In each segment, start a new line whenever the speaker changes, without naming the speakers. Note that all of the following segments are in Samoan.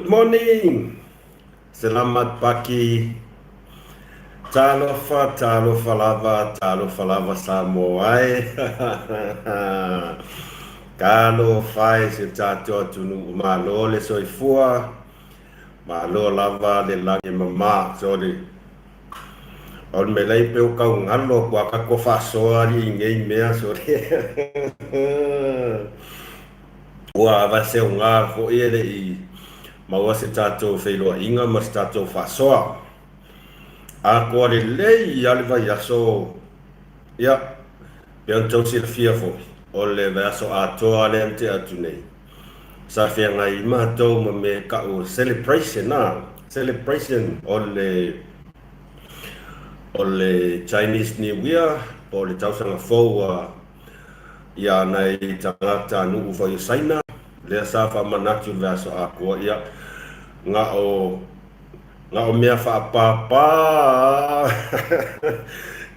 Good morning! Selamat pagi. Talofa, talofa lava, talofa lava Samoa e. Talofa e si o tatou atunuu, malo le soifua, malo lava le lagi e mama. Sorry. O le mea lai pei o kau galo atu a tatou faasoa alii i nei mea, sorry. Ua avaseoga foi e le i maua se tatou feiloaiga ma se tatou faasoa. Atoa lelei lava le vaiaso, ia, pei ona tou silafia foi, o le vaiaso atoa lea na tea atu nei, sa feagai ai matou ma mea e tau o celebration, a, celebration o le o le Chinese New Year po o le tausaga fou a Ia nai tagata nuu foi o Saina, lea sa faamanatu i le vaiaso atoa, ia, na o, na o mea faapāpā,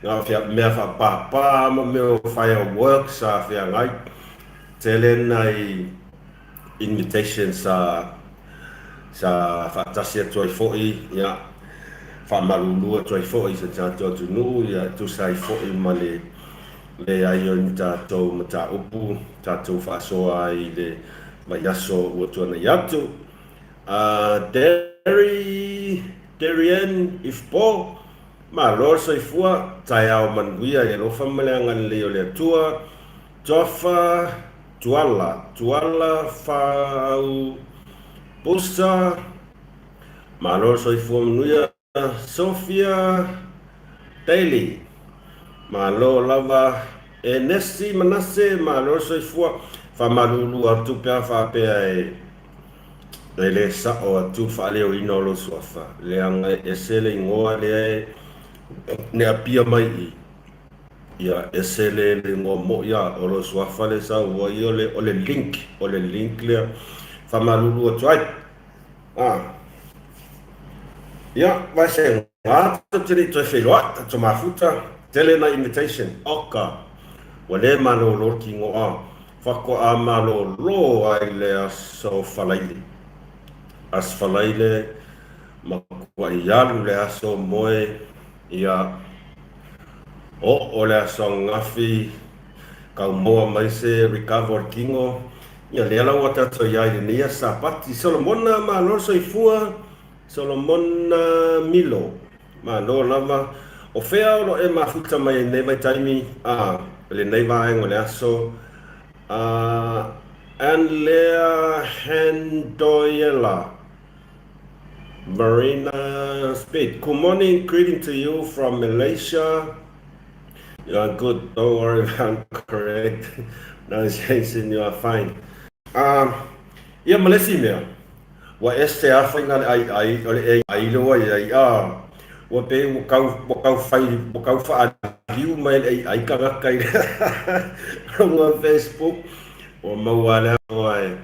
na o mea faapāpā ma mea o fireworks sa feagai. Tele nai invitation sa, sa faatasi atu ai foi, ia, faamalulu atu ai foi i si o tatou atunuu, ia, e tusa ai foi ma le Leai o ni tatou mataupu tatou faasoa ai i le vaiaso ua tuanai atu. Derry, Darien Ifpo, Malo le soifua, taeao manuia i le alofa ma le agalelei o le Atua. Toafa Tuala, Tuala Faau Pusa, Malo le soifua manuia. Sophia Daly, Malo lava Enesi Manase, malo le soifua. Faamalulu atu pe a faapea e le sao atu le faaleoina o lou suafa, leaga e ese le igoa lea e neapia mai i i, ia ese le igoa moi a o lou suafa lea e sau ai o le link, o le link lea. Faamalulu atu ai. A. Ia, vai se gā tou te le i toe feiloai, tatou mafuta, tele nai invitation, oka, ua le malolo le kino a, faatoa malolo ai le aso Falaile. Aso Falaile, matuai alu le aso moe, ia, Oo le aso ananafi, kau maua mai se recover o le kino, ia lea la ua tatou iai i lenei aso Sapati. Solomona malo le soifua, Solomona Milo, malo lava. O fea o lo e mafuta mai ai lenei vaitaimi, a, lenei vaega o le aso, a, Anlea Handoyela. Marina Speed. Good morning, greeting to you from Malaysia. You are good, don't worry if I'm correct. Pronunciation, you are fine. Um, ia ma le isi mea, ua ese a faiga le ai ai, o le ai le ua iai a, ua pei ua kau, ua kau fai, ua kau faaliu mai le ai tagata i luga o Facebook, ua maua lea e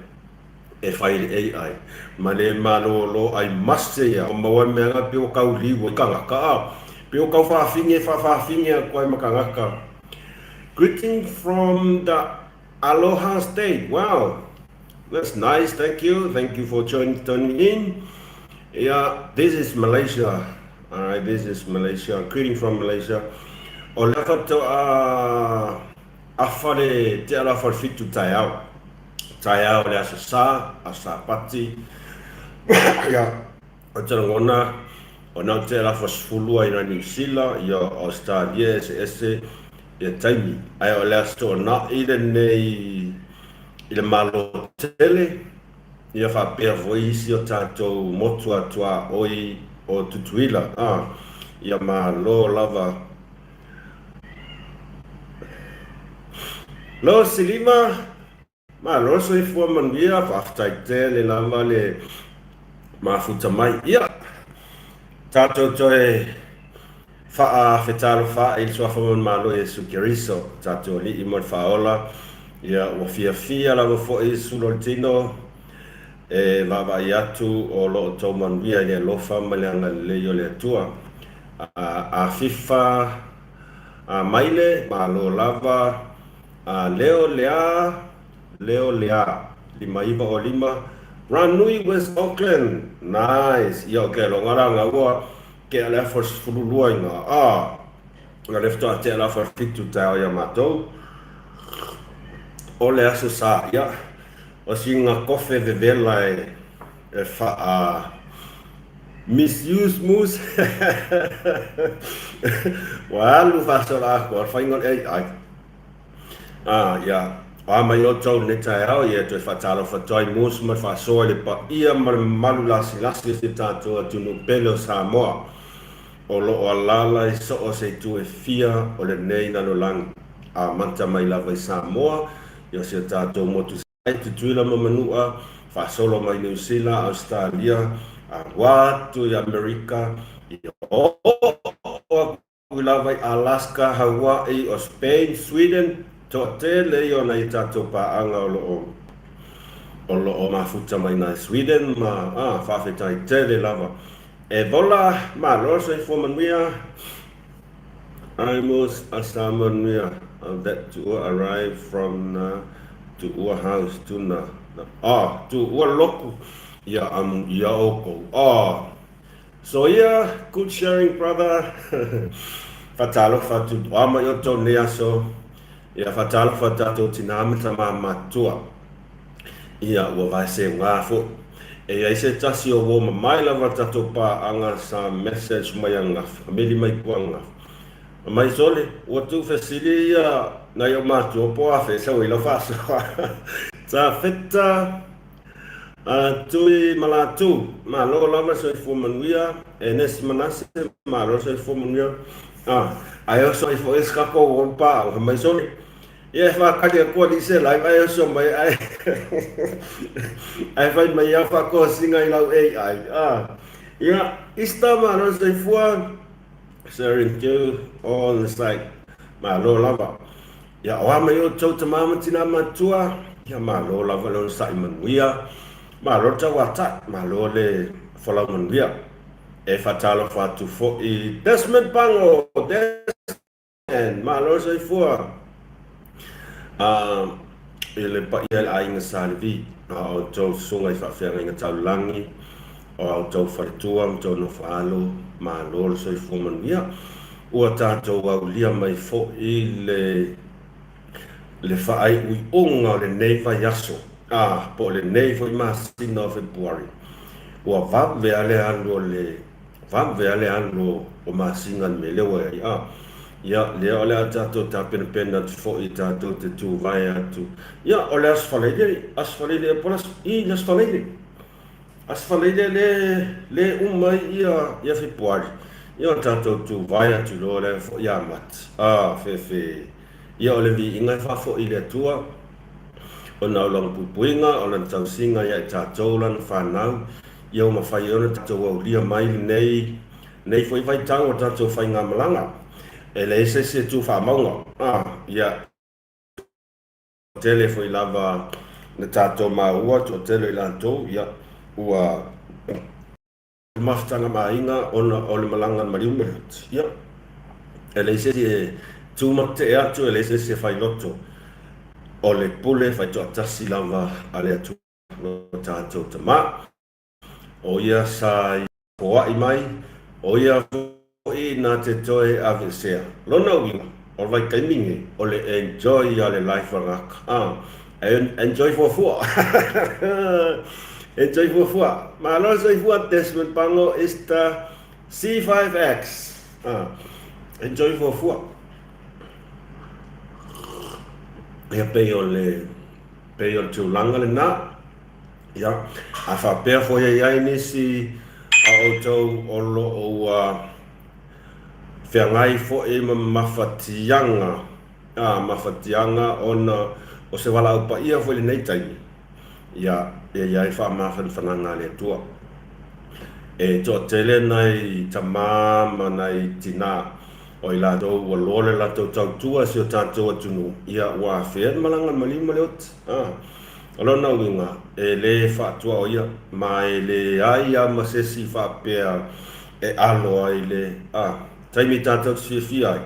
e fai i le AI ma le malōlō ai mase ia ua maua mea na pei ua kau liu ai tagata a pei ua kau faafine faafaafine atu ai ma tagata. Greeting from the Aloha State wow that's nice thank you thank you for joining tuning in yeah this is Malaysia alright this is Malaysia greeting from Malaysia o lea faatoa afa le te ala afa le fitu taeao Taeao o le Aso Sa, Aso Sapati, ia, o te lagona, ona o te lafo sefulu ai na Niu Sila, ia Ausetalia eseese ia taimi. Ae o le Aso Toonai lenei i le Malo tele, ia faapea foi isi o tatou motu a tuaoi o Tutuila, a, ia Malo lava. Lo Silima, Malo le soifua manuia, faafetai tele lava le mafuta mai. Ia, tatou toe faafetalofa i le Suafa ma le Malo Iesu Keriso, tatou Alii ma le Faaola. Ia, ua fiafia lava foi sulu o le tino e vaavaai atu o lo o tou manuia i le alofa ma le agalelei o le Atua. Afifa Maile, malo lava. A leo lea, leo lea, 5 9 o 5, Ranui West Auckland. Nice. Ia ok lo ngara nga ua ke ale afo 12 i nga. Ah. Nga le fitoa te ala afo 7 taeao ia matou. O le aso sa ia. O singa kofe vevela e e faa misuse mus. Ua alu faasola aku o le faiga o le AI. Ah, ia, o a mai outou i lenei taeao, ia e toe faatalofa atu ai Mus ma le faasoa i le paia ma le mamalu lasilasi o si o tatou atunuu pele o Samoa, o lo o alaala i so o se itu e fia o lenei lalolagi, amata mai lava i Samoa, i o si o tatou motu i Tutuila ma Manua, faasolo mai Niu Sila, Ausetalia, a ua atu i Amerika, ia oo aku i lava i Alaska, Hawaii, o Spain, Sweden, toatele ia o nai tatou paaga o loo o loo mafuta mai nai Sweden ma a faafetai tele lava. E vola malo soifua manuia. I must asa manuia of that tuua arrive from na tuua house tuna na ah tuua loku ia amu ia oukou ah So ia, good sharing brother. Fatalofa atu toa mai outou nei aso. Ia fatalofa tatou tinā ma tamā matua. Ia ua vaeseuga foi. E i ai se tasi o uo mamae lava tatou paaga sa message mai angafi, meli mai kua angafi. Mai sole, ua tuufesili ia nai ou matua po o afe e sau ai lau faasoa. Sa feta A Tui ma Latu, malo lava soifua manuia, Enes Manase, malo soifua manuia. A, ae oso mai foi se tatou o paauga mai sole. Ia e whakari aku ali se live ae oso mai ae ae whai mai au whakosinga i lau AI. A, ia, ista malo soifua, sharing to all the site. Malo lava. Ia o a mai outou tamā ma tinā matua, ia malo lava le onosai manuia, malo le tauatai, malo le folau manuia. E faatalofa atu foi Desmond Pango, Desmond, malo le soifua. A, i le paia i le aiga Sa Levi, a outou susuga i faafeagaiga taulagi, o a outou faletua ma outou nofo-alo, malo le soifua manuia. Ua tatou aulia mai foi le le faaiuiuga o lenei vaiaso, a, po o lenei foi masina o Fepuari. Ua vave lava le alu o le vave lava le alu o masina i le mea lea ua i ai, a. Ia, lea o le a tatou tapenapena atu foi tatou te tuvae atu. Ia, o le Aso Faraile, Aso Faraile ea po o le aso, i, le Aso Faraile. Aso Faraile le le uma ai ia ia Fepuari, ia ona tatou tuvae atu loa lea foi ia Mati. A, fefe, ia o le viiga e faafoi i le Atua, ona o Lana puipuiga, o Lana tausiga ia i tatou Lana fanau, ia ua mafai ai ona tatou aulia mai lenei nei foi vaitau o tatou faigamalaga. E leai se isi e tu faamauga. A, ia. Tele foi lava na tatou maua toatele o i latou, ia, ua mafutaga ma aiga ona o le malaga maliu ma le oti. Ia, e leai se isi e tumatee atu, e leai se isi e fai loto. O le pule faitoatasi lava a le Atua lo tatou Tama. O ia sa i foai mai, o ia foi na te toe aveesea. Lona uiga, o le vaitaimi nei, o le enjoy ia le life a gaka. Ah, enjoy fuafua. Enjoy fuafua. Malo le soifua Desmond Pango Easter C5X. Ah, enjoy fuafua. Ia pei o le pei o le tulaga lena. Ia, a faapea foi e i ai nisi a outou o lo o ua feagai foi ma mafatiaga, a, mafatiaga ona o se valaau paia foi i lenei taimi, ia, e i ai faamafanafanaga a le Atua. E toatele nai tamā ma nai tinā o i latou ua loa le latou tautua i si o tatou atunuu, ia, ua afea le malaga maliu ma le oti, a. O lona uiga, e le faatuao ia, ma e leai lava ma se isi faapea e alo ai le, a, taimi tatou te fiafia ai,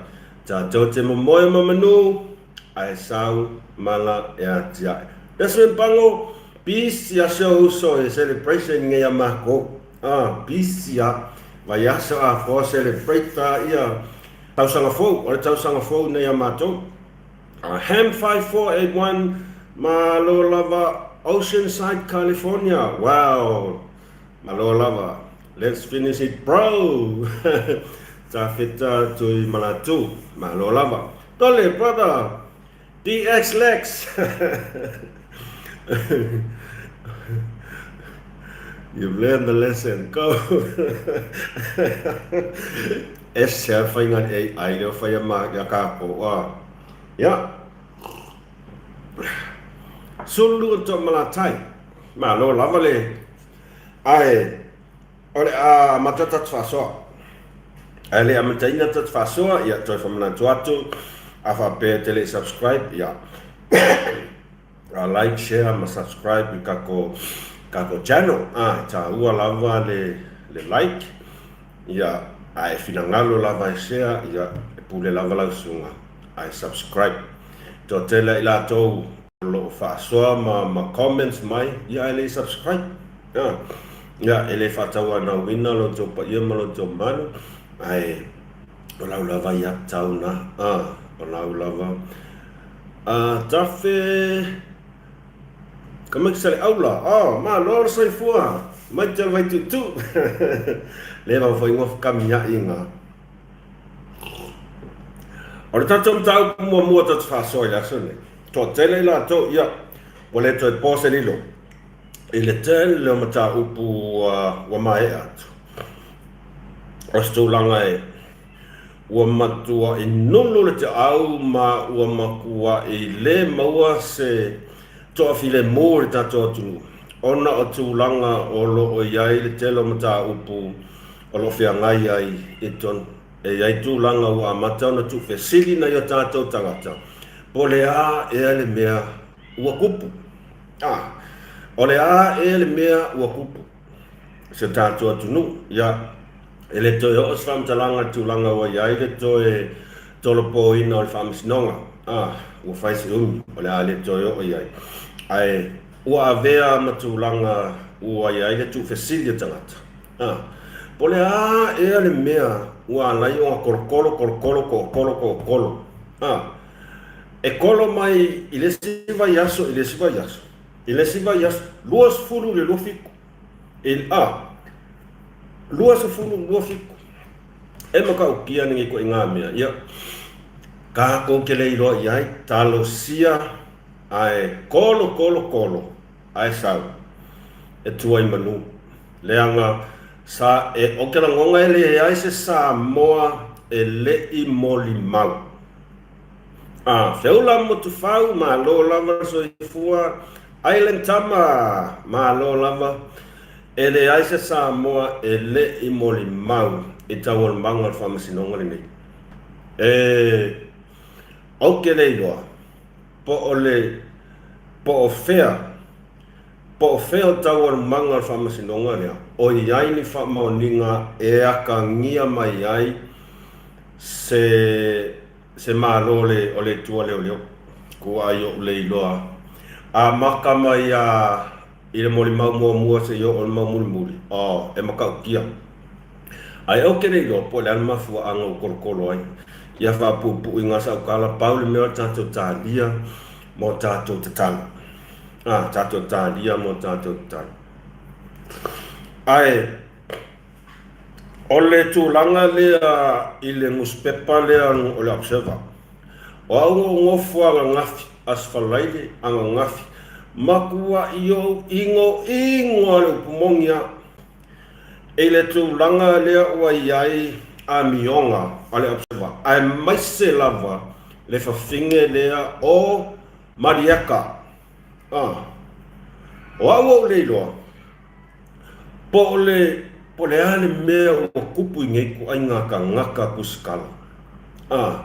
tatou te momoe ma manu, ae sau mala e atiae. Desmond Pango! Pisi a si ou uso e celebration nei a makou. Ah, pisi a. Vaiaso atoa celebrate a ia tausaga fou. O le tausaga fou nei a matou. Ham 5481 malo lava Oceanside California. Wow. Malo lava. Let's finish it bro. Tafeta tui malatu. Malo lava. Tole brother. DX Lex. You've learned the lesson. Go. Ese a whainga AI leo whaia ma ia kākou. Ah. Ia. Sulu o tō malatai. Malo lava le. Ae, o le a mata tatu whasoa. Ae le amataina tatu whasoa, ia toi whamanatu atu, a whapea te le subscribe, ia. A like, share ma subscribe i kako, kako channel. Ah, e tāua lava le, le like, ia, a e finangalo lava e share, ia, e pule lava lau susuga, ae subscribe. Toatele i latou o lo o faasoa ma, ma comments mai, ia ae le i subscribe. Ah, ia, e le faatauanauina lo outou paia ma lo outou mamalu, ae o lau lava ia tau na, ah, o lau lava. Ah, tafe ka mai sa le aula, oh, malo le soifua, mai te vai tutu. Le vau foi ngof kamiaʻiga. O le tatou mataupu muamua tatou te faasoa i le aso lenei, toatele i latou, ia, ua le toe po se lilo i le tele o mataupu ua maea atu. O se tulaga e ua matuai nunu le taau ma ua matuai le maua se toafilemu i le tatou atunuu ona o tulaga o lo o i ai le tele o mataupu o lo o feagai ai i totonu. E i ai tulaga ua amata ona tuufesili nai o tatou tagata, po o le a ea le mea ua kupu? A, o le a ea le mea ua kupu i si o tatou atunuu? Ia, e le toe oo se faamatalaga i le tulaga ua i ai le toe tolopoina o le faamasinoga. A, ua fai se umi, o le a le toe oo i ai. Ae ua avea ma tulaga ua i ai le tuufesili o tagata. A, po o le a ea le mea ua ala ai ona kolokolo, kolokolo, tootolo, tootolo. A, e kolo mai i le isi vaiaso i le isi vaiaso, i le isi vaiaso, 20 i le 27. I, a, 20 27. E matautia lenei ituaiga mea, ia, tatou te le iloa i ai, talosia ae kolo, kolo, kolo, ae sau e tua i manu. Leaga sa e o te lagona e leai se Samoa e leʻi molimau. A feula Motufau malo lava le soifua Island Tama malo lava e leai se Samoa e leʻi molimau i taualumaga o le faamasinoga lenei. E ou te le iloa po o le po o fea Po o fea o taualumaga o le faamasinoga lea, o i ai ni faamaoniga e akagia mai ai se se Malo o le o le Atua leoleo. Kua ai oʻu le iloa amata mai a i le molimau muamua seia oo i le mau mulimuli, oh, e matautia. Ae ou te le iloa po o le a le mafuaaga ua kolokolo ai ia faapuupuu i ngā saukala, pau le mea o le tatou talia ma o tatou tatalo. A, tatou talia ma o tatou tatalo. Ae, o le tulaga lea i le nusipepa lea o le Observer, o au na ou nofo ananafi, Aso Faraile ananafi, matuai ou inoino lava i le upu moni lava, i le tulaga lea ua i ai amioga a le Observer, aemaise lava le fafine lea o Malieka. A, o au ou le iloa, po o le, po o le a le mea ua kupu i nei ituaiga tagata kusikala. A,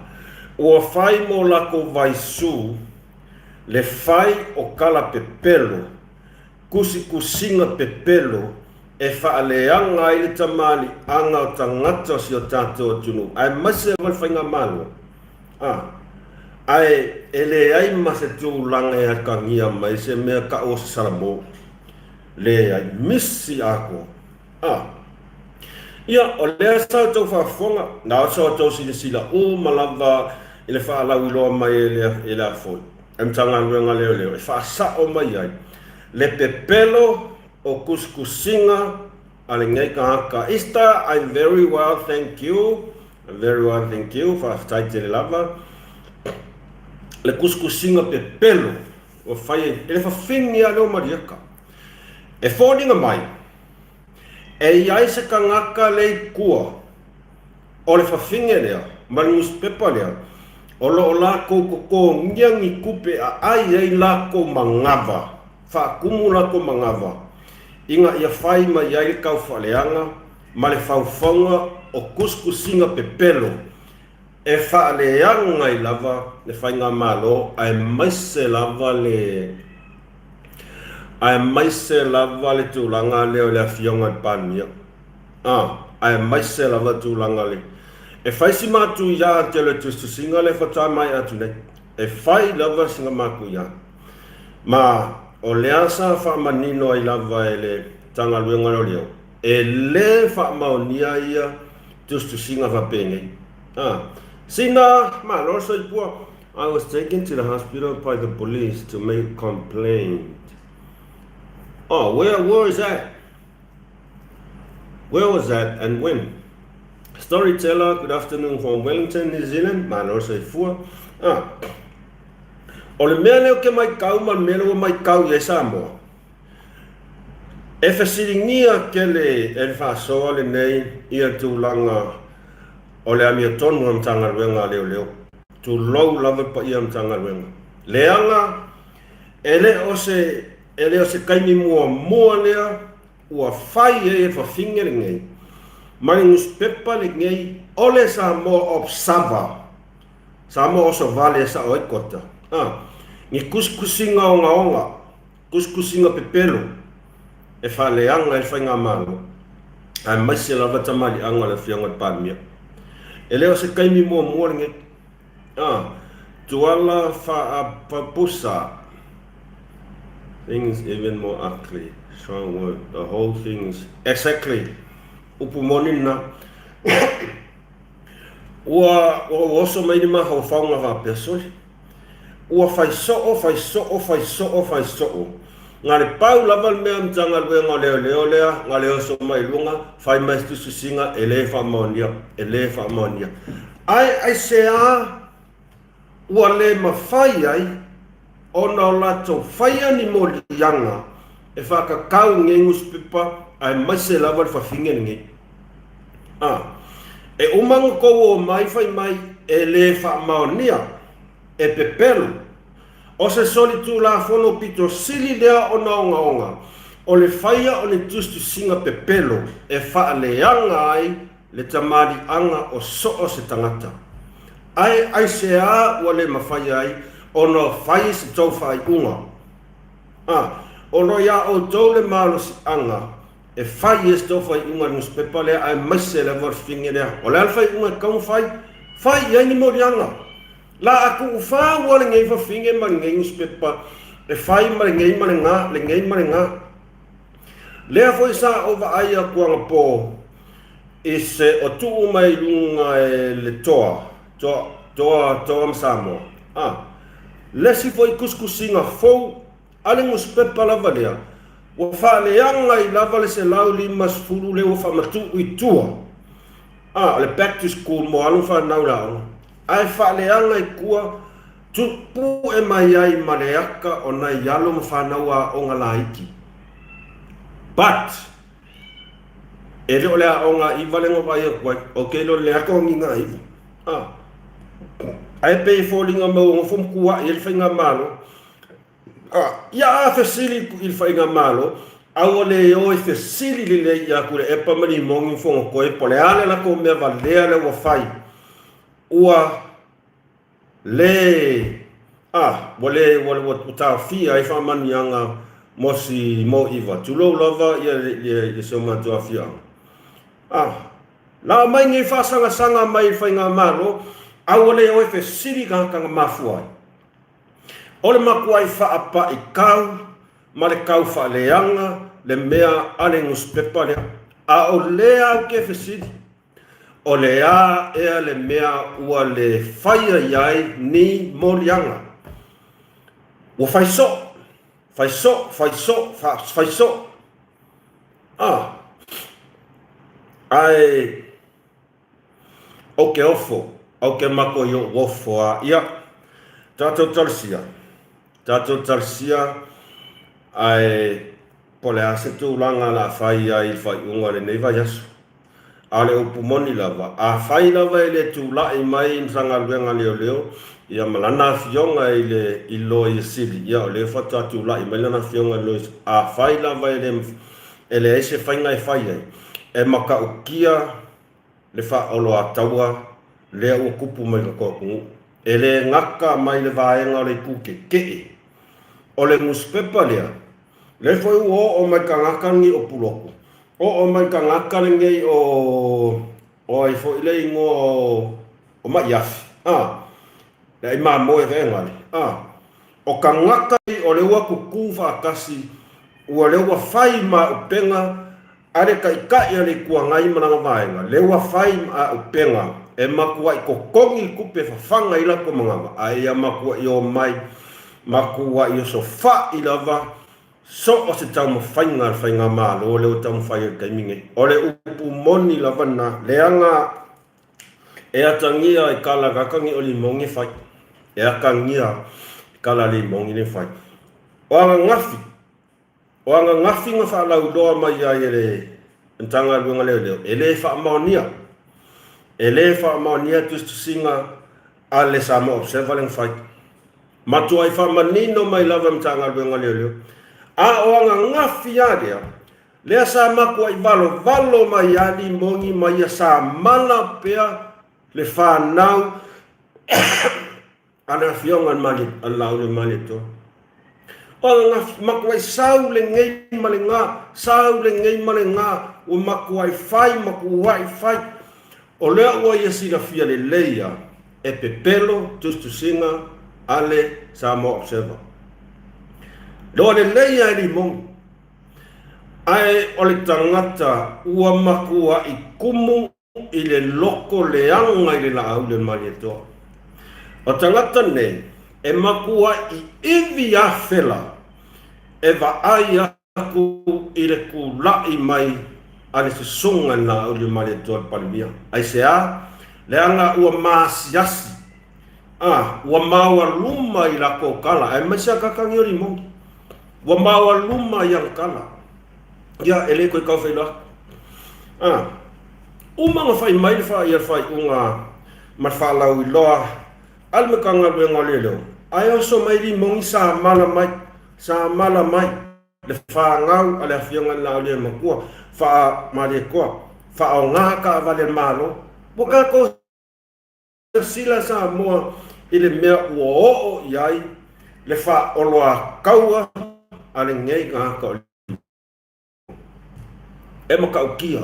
ua fai mo lakou vaisū le fai o tala pepelo, kusikusiga pepelo e faaleaga ai le tamaliʻaga o tagata o si o tatou atunuu, aemaise lava le faigamalo. A. Ae e leai ma se tulaga e atagia mai se mea tau o se Salamo. Leai, misi atoa. A. Ia, o lea sa outou faafofoga, na o sa outou silasila uma lava i le faalauiloa mai e le, e le a foi, e Matagaluega Leoleo e faasao mai ai le pepelo o tusitusiga a lenei tagata. Easter, I'm very well, thank you. I'm very well, thank you. Faafetai tele lava. Le tusitusiga pepelo ua fai ai e le fafine a lea o Malieka. E foliga mai, e i ai se tagata le i tua o le fafine lea ma le nusipepa lea o lo o lakou totogia ni tupe a ai ai lakou manava, faatumu lakou manava ina ia fai mai ai le taufaaleaga ma le faufauga o tusitusiga pepelo e faaleaga ai lava le faigamalo aemaise lava le aemaise lava le tulaga lea o le Afioga i le Palemia. A, aemaise lava le tulaga le e fai si matuia tele o le tusitusiga lea faatoa maea atu nei. E fai lava sina matuia. Ma o lea sa faamanino ai lava e le Matagaluega o Leoleo, e le faamaonia ia tusitusiga faapenei. A, sina malo le soifua. I was taken to the hospital by the police to make a complaint. Oh, where was that? Where was that and when? Storyteller, good afternoon from Wellington, New Zealand. Malo le soifua. Ah. O le mea lea ou te maitau ma le mea lea ua maitau i ai Samoa, e fesiligia tele e le faasoa lenei ia tulaga o le amiotonu a Matagaluega a Leoleo. Tulou lava le paia o Matagaluega. Leaga e le o se, e le o se taimi muamua lea ua fai ai e le fafine lenei ma le nusipepa lenei o le Samoa Observer, Samoa Osovale e sao ai kota, a, ni tusitusiga ogaoga, tusitusiga pepelo e faaleaga ai le faigamalo, aemaise lava tamaliiaga o le Afioga i le Palemia. E le o se taimi muamua lenei. A, Tuala Faapapusa, things even more ugly, strong word, the whole thing is, exactly, upu moni lena. Ua oso mai le mafaufauga faapea, sole, ua fai soo, fai soo, fai soo, fai soo. Na le pau lava le mea Matagaluega o Leoleo lea, na le oso mai luga, fai mai se tusitusiga e le faamaonia, e le faamaonia. Ae aisea ua le mafai ai ona o latou faia ni moliaga e faakakau i lenei nusipepa aemaise lava le fafine lenei. A, e uma ona tou o mai fai mai e le faamaonia, e pepelo. O se solitulafono pito sili lea ona ogaoga, o le faia o ni tusitusiga pepelo e faaleaga ai le tamaliiaga o so o se tagata. Ae aisea ua le mafai ai ona fai se tou faaiuga? A, o lo iā outou le malosiaga e fai ai se tou faaiuga i le nusipepa lea aemaise lava o le fafine lea. O le a le faaiuga e tatau ona fai? Fai i ai ni moliaga. La a tuufau ua lenei fafine ma lenei nusipepa e fai ma lenei ma lena, lenei ma lena. Lea foi sa ou vaai atu anapō i se o tuu mai i luga e le Toa, Toa, Toa, Toa ma Samoa. A, lesi foi tusitusiga fou a le nusipepa lava lea, ua faaleaga ai lava le 150 lea ua faamatuu i tua. A, o le back to school mo alo ma fanau i le aoga. Ae faaleaga i tua, Pue mai ai ma le aka o nai alo ma fanau aoga laiti. But, e le o le aoga iva le vaai atu ai, ou te iloa i le aka o ni ngā iva. Ah. Ae pei e foliga mai ua nofo ma tuaʻi ai le faigamalo. Ah, ia a fesili i le faigamalo, a ua le o e fesili lelei ia Tuilaepa ma Limoni ma Fonotoe po o le a le latou mea valea lea ua fai, ua Le, a, ua le, ua, ua taofia ai faamanuiaga mo si mo iva, tulou lava ia, ia, ia si o matou afioaga. A, la mai nei faasagasaga mai i le faigamalo, A ua le o e fesili tagata na mafua ai. O le makuai faapaʻi kau ma le kau faaleaga le mea a le nusipepa lea. A o lea ou te fesili, o le a ea le mea ua le faia i ai ni moliaga? Ua fai soo, fai soo, fai soo, fai soo. A, ae ou te ofo, ou te mako i ou ofo a ia. Tatou talosia, tatou talosia, ae po o le a se tulaga o le a fai ai i le faaiuga o lenei vaiaso. A o le upu moni lava, afai lava e le tulai mai Matagaluega a Leoleo, ia ma lana afioga i le i Loia Sili, ia o lea faatoa tulai mai lana afioga i le Loia Sili, afai lava e le e leai se faiga e fai ai, e matautia le faaoloataua lea ua tupu mai i le tatou atunuu. E le gata mai le vaega o le itu tetee o le nusipepa lea, lea foi ua oo mai tagata lenei o Pulotu, oo mai tagata lenei o o ai foi le igoa o o Maiafi, a, le ai mamoe vaegale, a, o tagata o lea ua tutu faatasi, ua lea ua fai ma upega a le Taitai a le Itu Agai ma lana vaega, lea ua fai ma upega e matuai totogi le tupe e fafaga ai latou manava, a ia matuai omai, matuai osofai lava so o se taumafaiga a le faigamalo lea ua taumafai ai i le taimi nei. O le upu moni lava lena, leaga e atagia i kala gakagi o limogi e fai. E atagia i kala limogi le fai. O agagafi, O agagafi na faalauiloa mai ai e le Matagaluega Leoleo, e le faamaonia. E le faamaonia tusitusiga a le Samoa Observer lea na fai. Matuai faamanino mai lava e Matagaluega Leoleo. A o agagafi lava lea, lea sa matuai valovalo mai ai limogi ma ia sa mala pea le fanau A le Afioga i le Laauli o Malietoa. O agagafi, matuai sau lenei ma lena, sau lenei ma lena, ua matuai fai, matuai fai. O lea ua ia silafia lelei lava e pepelo tusitusiga a le Samoa Observer. Loa lelei lava e limogi. Ae o le tagata ua matuai kumu i le loko leaga i le laau le Malietoa. O tagata nei e makuaʻi ivi afela e vaai aku i le kulaʻi mai a le susuga i le laau le Malietoa le Palemia. Aisea? Leaga ua maasiasi a ua maualuma i lakou kala aemaise a kakagi o limoni. Ua maualuma i ana kala. Ia, e le toe tau failoa atu. A, uma ona fai mai le ia le faaiuga ma le faalauiloa a le Matagaluega o Leoleo, ae oso mai limogi sa mala mai, sa mala mai le fanau a le Afioga i le Laauliaematua, faa Malietoa, faaaoga taavale a le Malo. Ua tatou Silasila Samoa i le mea ua oo i ai le faaoloataua a lenei tagata o Lima. E matautia.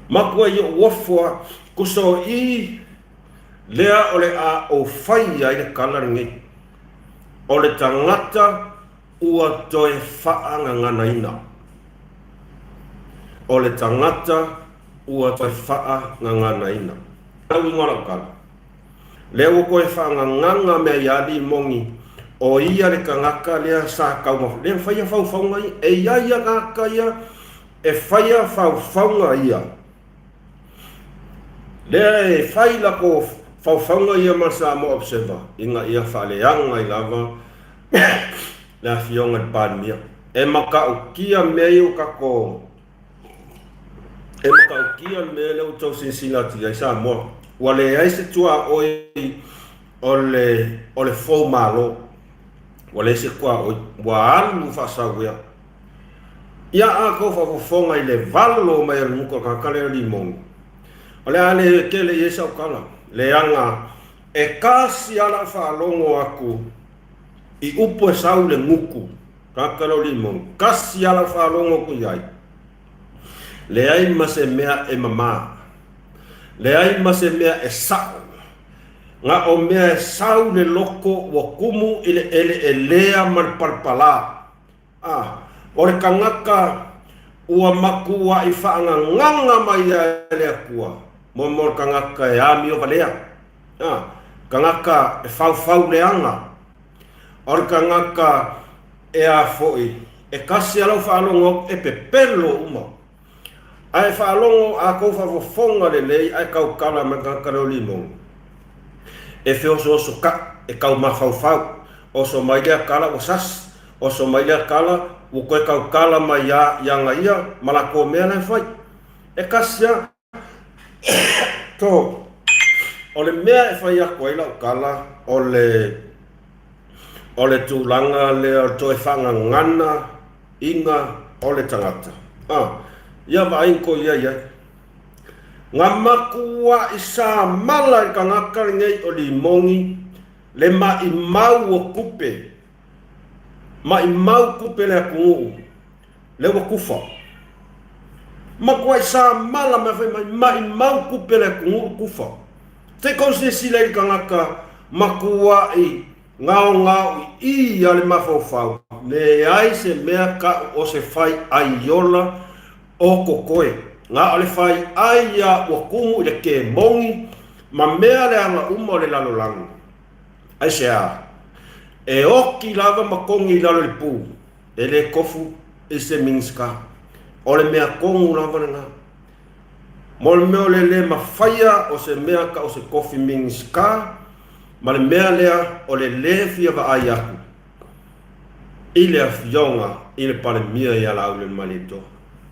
Matua i ou ofo a, tusa o i lea o le a ou fai ai le tala lenei. O le tagata ua toe faagaganaina. O le tagata ua toe faagaganaina. Lau igoa lau tala. Lea ua toe faagagaga mea ia Limogi, o ia le tagata lea sa tau, lea faia faufauga ia. E i ai ia tagata ia e faia faufauga ia. Lea e fai latou faufauga ia ma le Samoa Observer ina ia faaleaga ai lava le Afioga i le Palemia. E matautia mea ia ua tatou E matautia le mea lea ua tau silasila atu i ai Samoa. Ua leai se tuaoi o le, o le fou malo. Ua leai se tuaoi. Ua alu faasauea. Ia a tou faafofoga i le valo mai o le gutu o le tagata lea o Limogi, o le a le tele i ai sau tala, leaga e tasi lava lau faalogo atu i upu e sau i le gutu tagata lea o Limogi, tasi lava lau faalogo atu i ai, leai ma se mea e mama, leai ma se mea e sao. Na o mea e sau le loko ua kumu i le ʻeleʻelea ma le palapalā. A o le kanaka ua makuaʻi faangagaga mai ia e le Akua, mo mo le kanaka e amio walea. A, kanaka e faufau leaga. O le kanaka e a foi, e kasi a lau faalogo atu e pepelo uma. A e faalogo a kou faafofoga lelei ae kaukala mai tagata leo limoni. E feosooso ka, e kau mafaufau. Oso mai lea kala ua sasi. Oso mai lea kala ua koe kaukala mai ia ianga ia ma lakou mea la e fai. E kasi a to. O le mea e fai aku ai lau kala o le o le tulaga lea o le toe faagagana iga o le tagata. A, ia vaai ko ia iai. Nga makuaʻi samala i kangaka lenei o Limogi le maʻimau o kupe, maʻimau kupe le atunuu le ua kufa. Makuaʻi samala mai fai mai maʻimau kupe le atunuu kufa. Te kou silasila i le kangaka makuaʻi Gaogaoiʻī a le mafaufau, leai se mea kaʻu o se fai ʻai ola o kokoe. Na o le fai ʻai ia ua kumu i le kemoni ma mea leaga uma o le lalolagi. Aisea? E oki lava ma kogi i lalo i le pū, e le kofu i se Minisita. O le mea tonu lava lena. Mo le mea o le le mafaia o se mea ka o se kofi Minisita ma le mea lea o le le fia vaai aku i le afioga i le Palemia ia Laaulialemalietoa.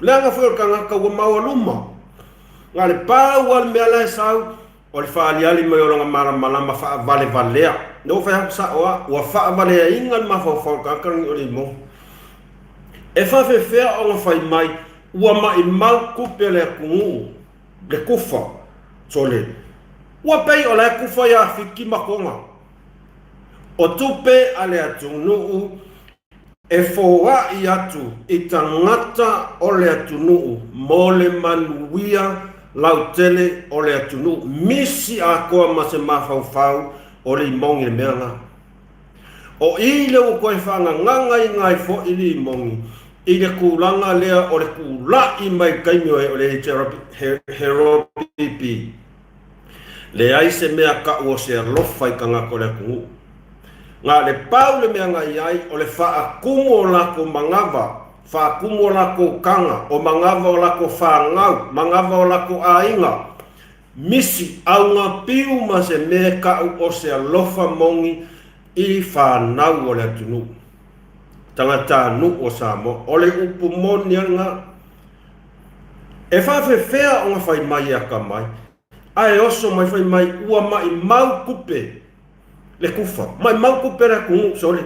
Leaga foi o le tagata ua maualuma. Na le pau a le mea la e sau o le faaliali mai o lona malamalama faavalevalea. Na ua fai atu sao a, ua faavaleaina le mafaufau o le tagata lenei o le imoa. E faafefea ona fai mai ua maʻimau tupe a le atunuu le kufa, sole. Ua pei o la e kufa iā Fiti ma Toga. O tupe a le atunuu e foaʻi atu i tagata o le atunuu mo le manuia lautele o le atunuu, misi atoa ma se mafaufau o le imogi le mea la. O i lea ua toe faagagagaina ai foi le imogi i le tulaga lea o le tulaʻi mai i le taimi o le HRPP. Leai se mea kaʻu o se alofa i tagata o le atunuu. Na le pau le mea na i ai o le faatumu o lakou manava, faatumu o lakou taga, o manava o lakou fanau, manava o lakou aiga, misi, auga piu ma se mea kaʻu o se alofa moni i fanau o le atunuu, tagatanuu o Samoa. O le upu moni a lena. E faafefea ona fai mai e akamai, ae oso mai fai mai ua maʻimau kupe le kufa, maʻimau kupe le atunuu, sole.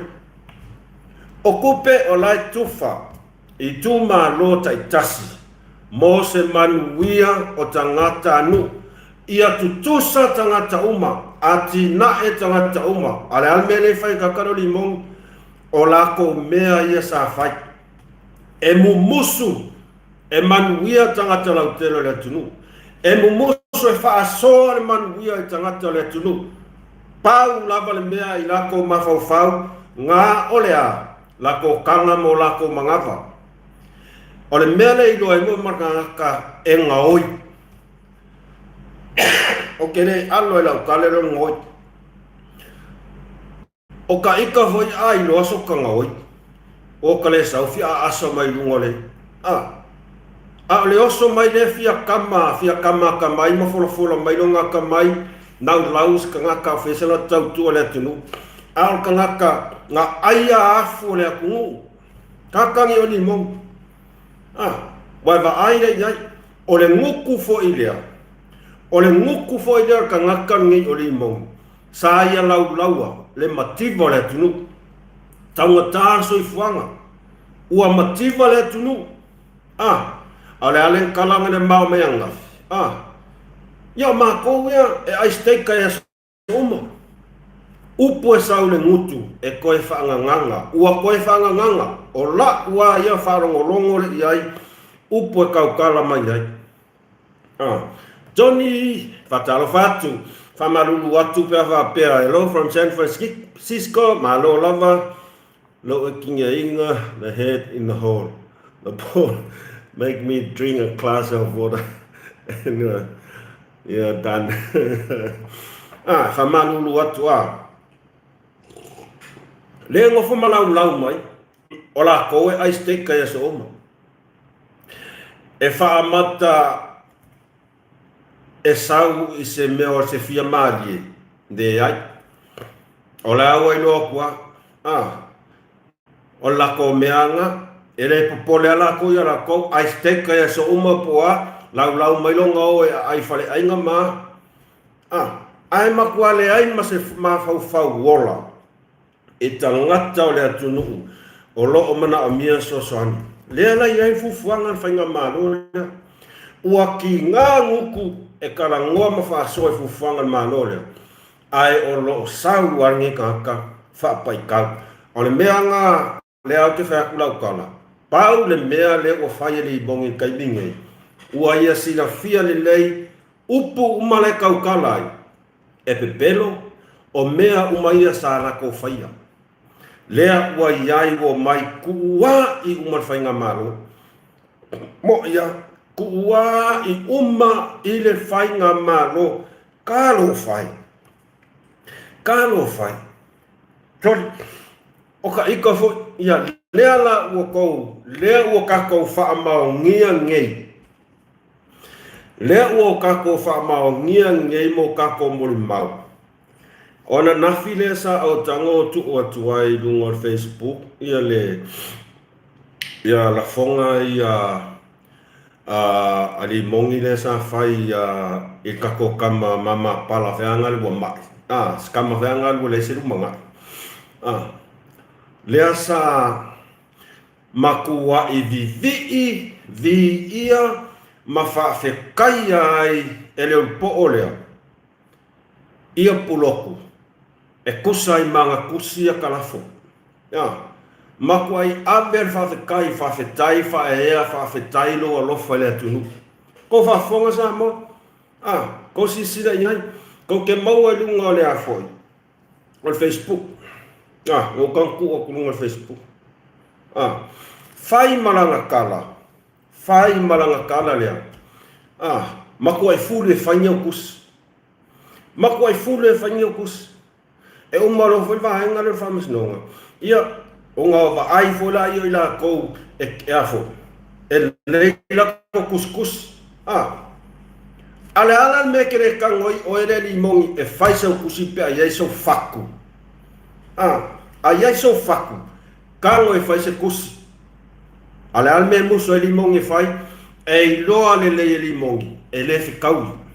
O kupe o la e tufa i itumalo taitasi mo se manuia o tagata nuu, ia tutusa tagata uma, atinae tagata uma. A o le a le mea lea e fai e Kakalo Limoni? O lakou mea ia sa fai. E mumusu e manuia tagata lautele o le atunuu. E mumusu e faasoa le manuia i tagata o le atunuu. Pau lava le mea i lakou mafaufau, nga o le a lakou kaga mo lakou manava. O le mea lea i iloa ai mo ma tagata e gaoi. O ke le alo e lau kale lo le gaoi. O ka ika foi a iloa so ka gaoi, o ka le sau fia aasa mai luga o le a. A o le oso mai lea fia kama, fia kama akamai ma folafola mai lona akamai, naulau se kagaka o fea se la tautua le atunuu. A o le kagaka na ai a afu o le atunuu, kakagi o limou. A, ua e vaai lea i ai, o le gutu foi lea, o le gutu foi lea o le kagaka lenei o limou, Sa ia laulaua le mativa o le atunuu. Taugata le soifuaga. Ua mativa le atunuu. A, a o le a le kalaga le mao mai ananafi? A, ia o makou ia e ai steak i aso uma. Upu e sau le gutu e toe faagagaga. Ua toe faagagaga. O la'u a ia faalogologo le i ai upu e tautala mai ai. Johnny, faatalofa atu. Faamalulu atu pe a faapea, Hello from San Francisco, malo lava lou ekigiaiga, the head in the hole, the ball make me drink a glass of water and yeah done. Ah, faamalulu atu ah. Le nofo malaulau mai, o lakou e ai steak i aso uma. E faamata e sau i se mea o se fia malie, leai. O la ua iloa atu a, a, o le latou mea na, e le popole a latou ia latou, ai steak ai aso uma po o a, laulau mai lona o e aai faleaiga ma a, ae matua leai ma se mafaufau ola i tagata o le atunuu o lo o manaomia fesoasoani. Lea la i ai le fuafuaga a le Faigamalo lea. Ua kiga gutu e talanoa ma faasoa i fuafuaga a le Malo lea, ae o lo o sau lava lenei tagata faapaitau. O le mea na lea ou te fai atu lau tala, pau le mea lea ua fai e Limoni i le taimi nei, ua ia silafia lelei upu uma la e tautala ai, e pepelo, o mea uma ia sa latou faia. Lea ua i ai ua omai tuua'i uma le Faigamalo. Mo'i a, tuua'i uma i le Faigamalo. Talofa e! Talofa e! Soli, o ka ika foi, ia lea la ua tou, lea ua tatou faamaonia nei, lea ua tatou faamaonia nei mo tatou molimau. O ananafi lea sa ou tago tuu atu ai i luga o le Facebook ia le ia lafoga ia a Limoni lea sa fai i le tatou tama mama pala feaga le ua mai a se tama feaga ua leai se lumanai a lea sa matuai vivii viia ma faafetaia ai e le ulupo'o lea ia puloku e tusa ai ma ana tusi ia kalafo. Ia, matuai ave le faafetai, faafetai faaeaea, faafetai lou alofa i le atunuu. Kou faafofoga Samoa? A, kou silasila i ai? Kou te maua i luga o le a foi? O le Facebook. A, ua ou tago tuu atu i luga o le Facebook. A, fai ma lana tala, fai ma lana tala lea. A, matuai fulu e fai ni au tusi. Matuai fulu e fai ni au tusi. E uma loa foi le vaega lea o le faamasinoga, ia, ona vaai foi lea o i latou e, e a foi, e lelei latou tusitusi. A, a o le a la le mea e te le tago ai oe le limoni e fai sau tusi pe a i ai sou fatu? A, a i ai sou fatu, tago e fai se tusi. A o le a le mea e musu ai limoni e fai? E iloa lelei e limoni, e le fetaui.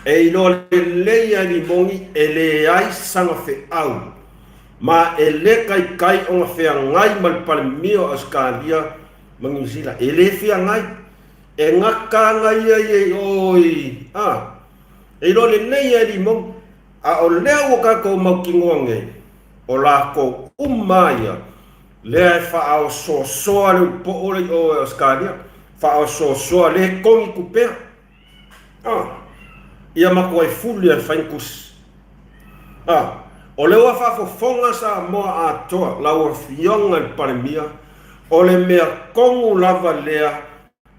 E iloa lelei e Limoni e leai sana feau, ma e le taitai ona feagai ma le Palemia o Ausetalia ma Niu Sila. E le feagai. E gata ana ia i o i, a, e iloa lelei e Limoni. A o lea ua tatou mautinoa nei, o latou uma ia, lea e faaosoosoa le upoo lea i o i Ausetalia, faaosoosoa le togi tupea. Ah, ia matuai fuli e fai tusi. Ah, o lea ua faafofoga Samoa atoa, lau Afioga i le Palemia, o le mea tonu lava lea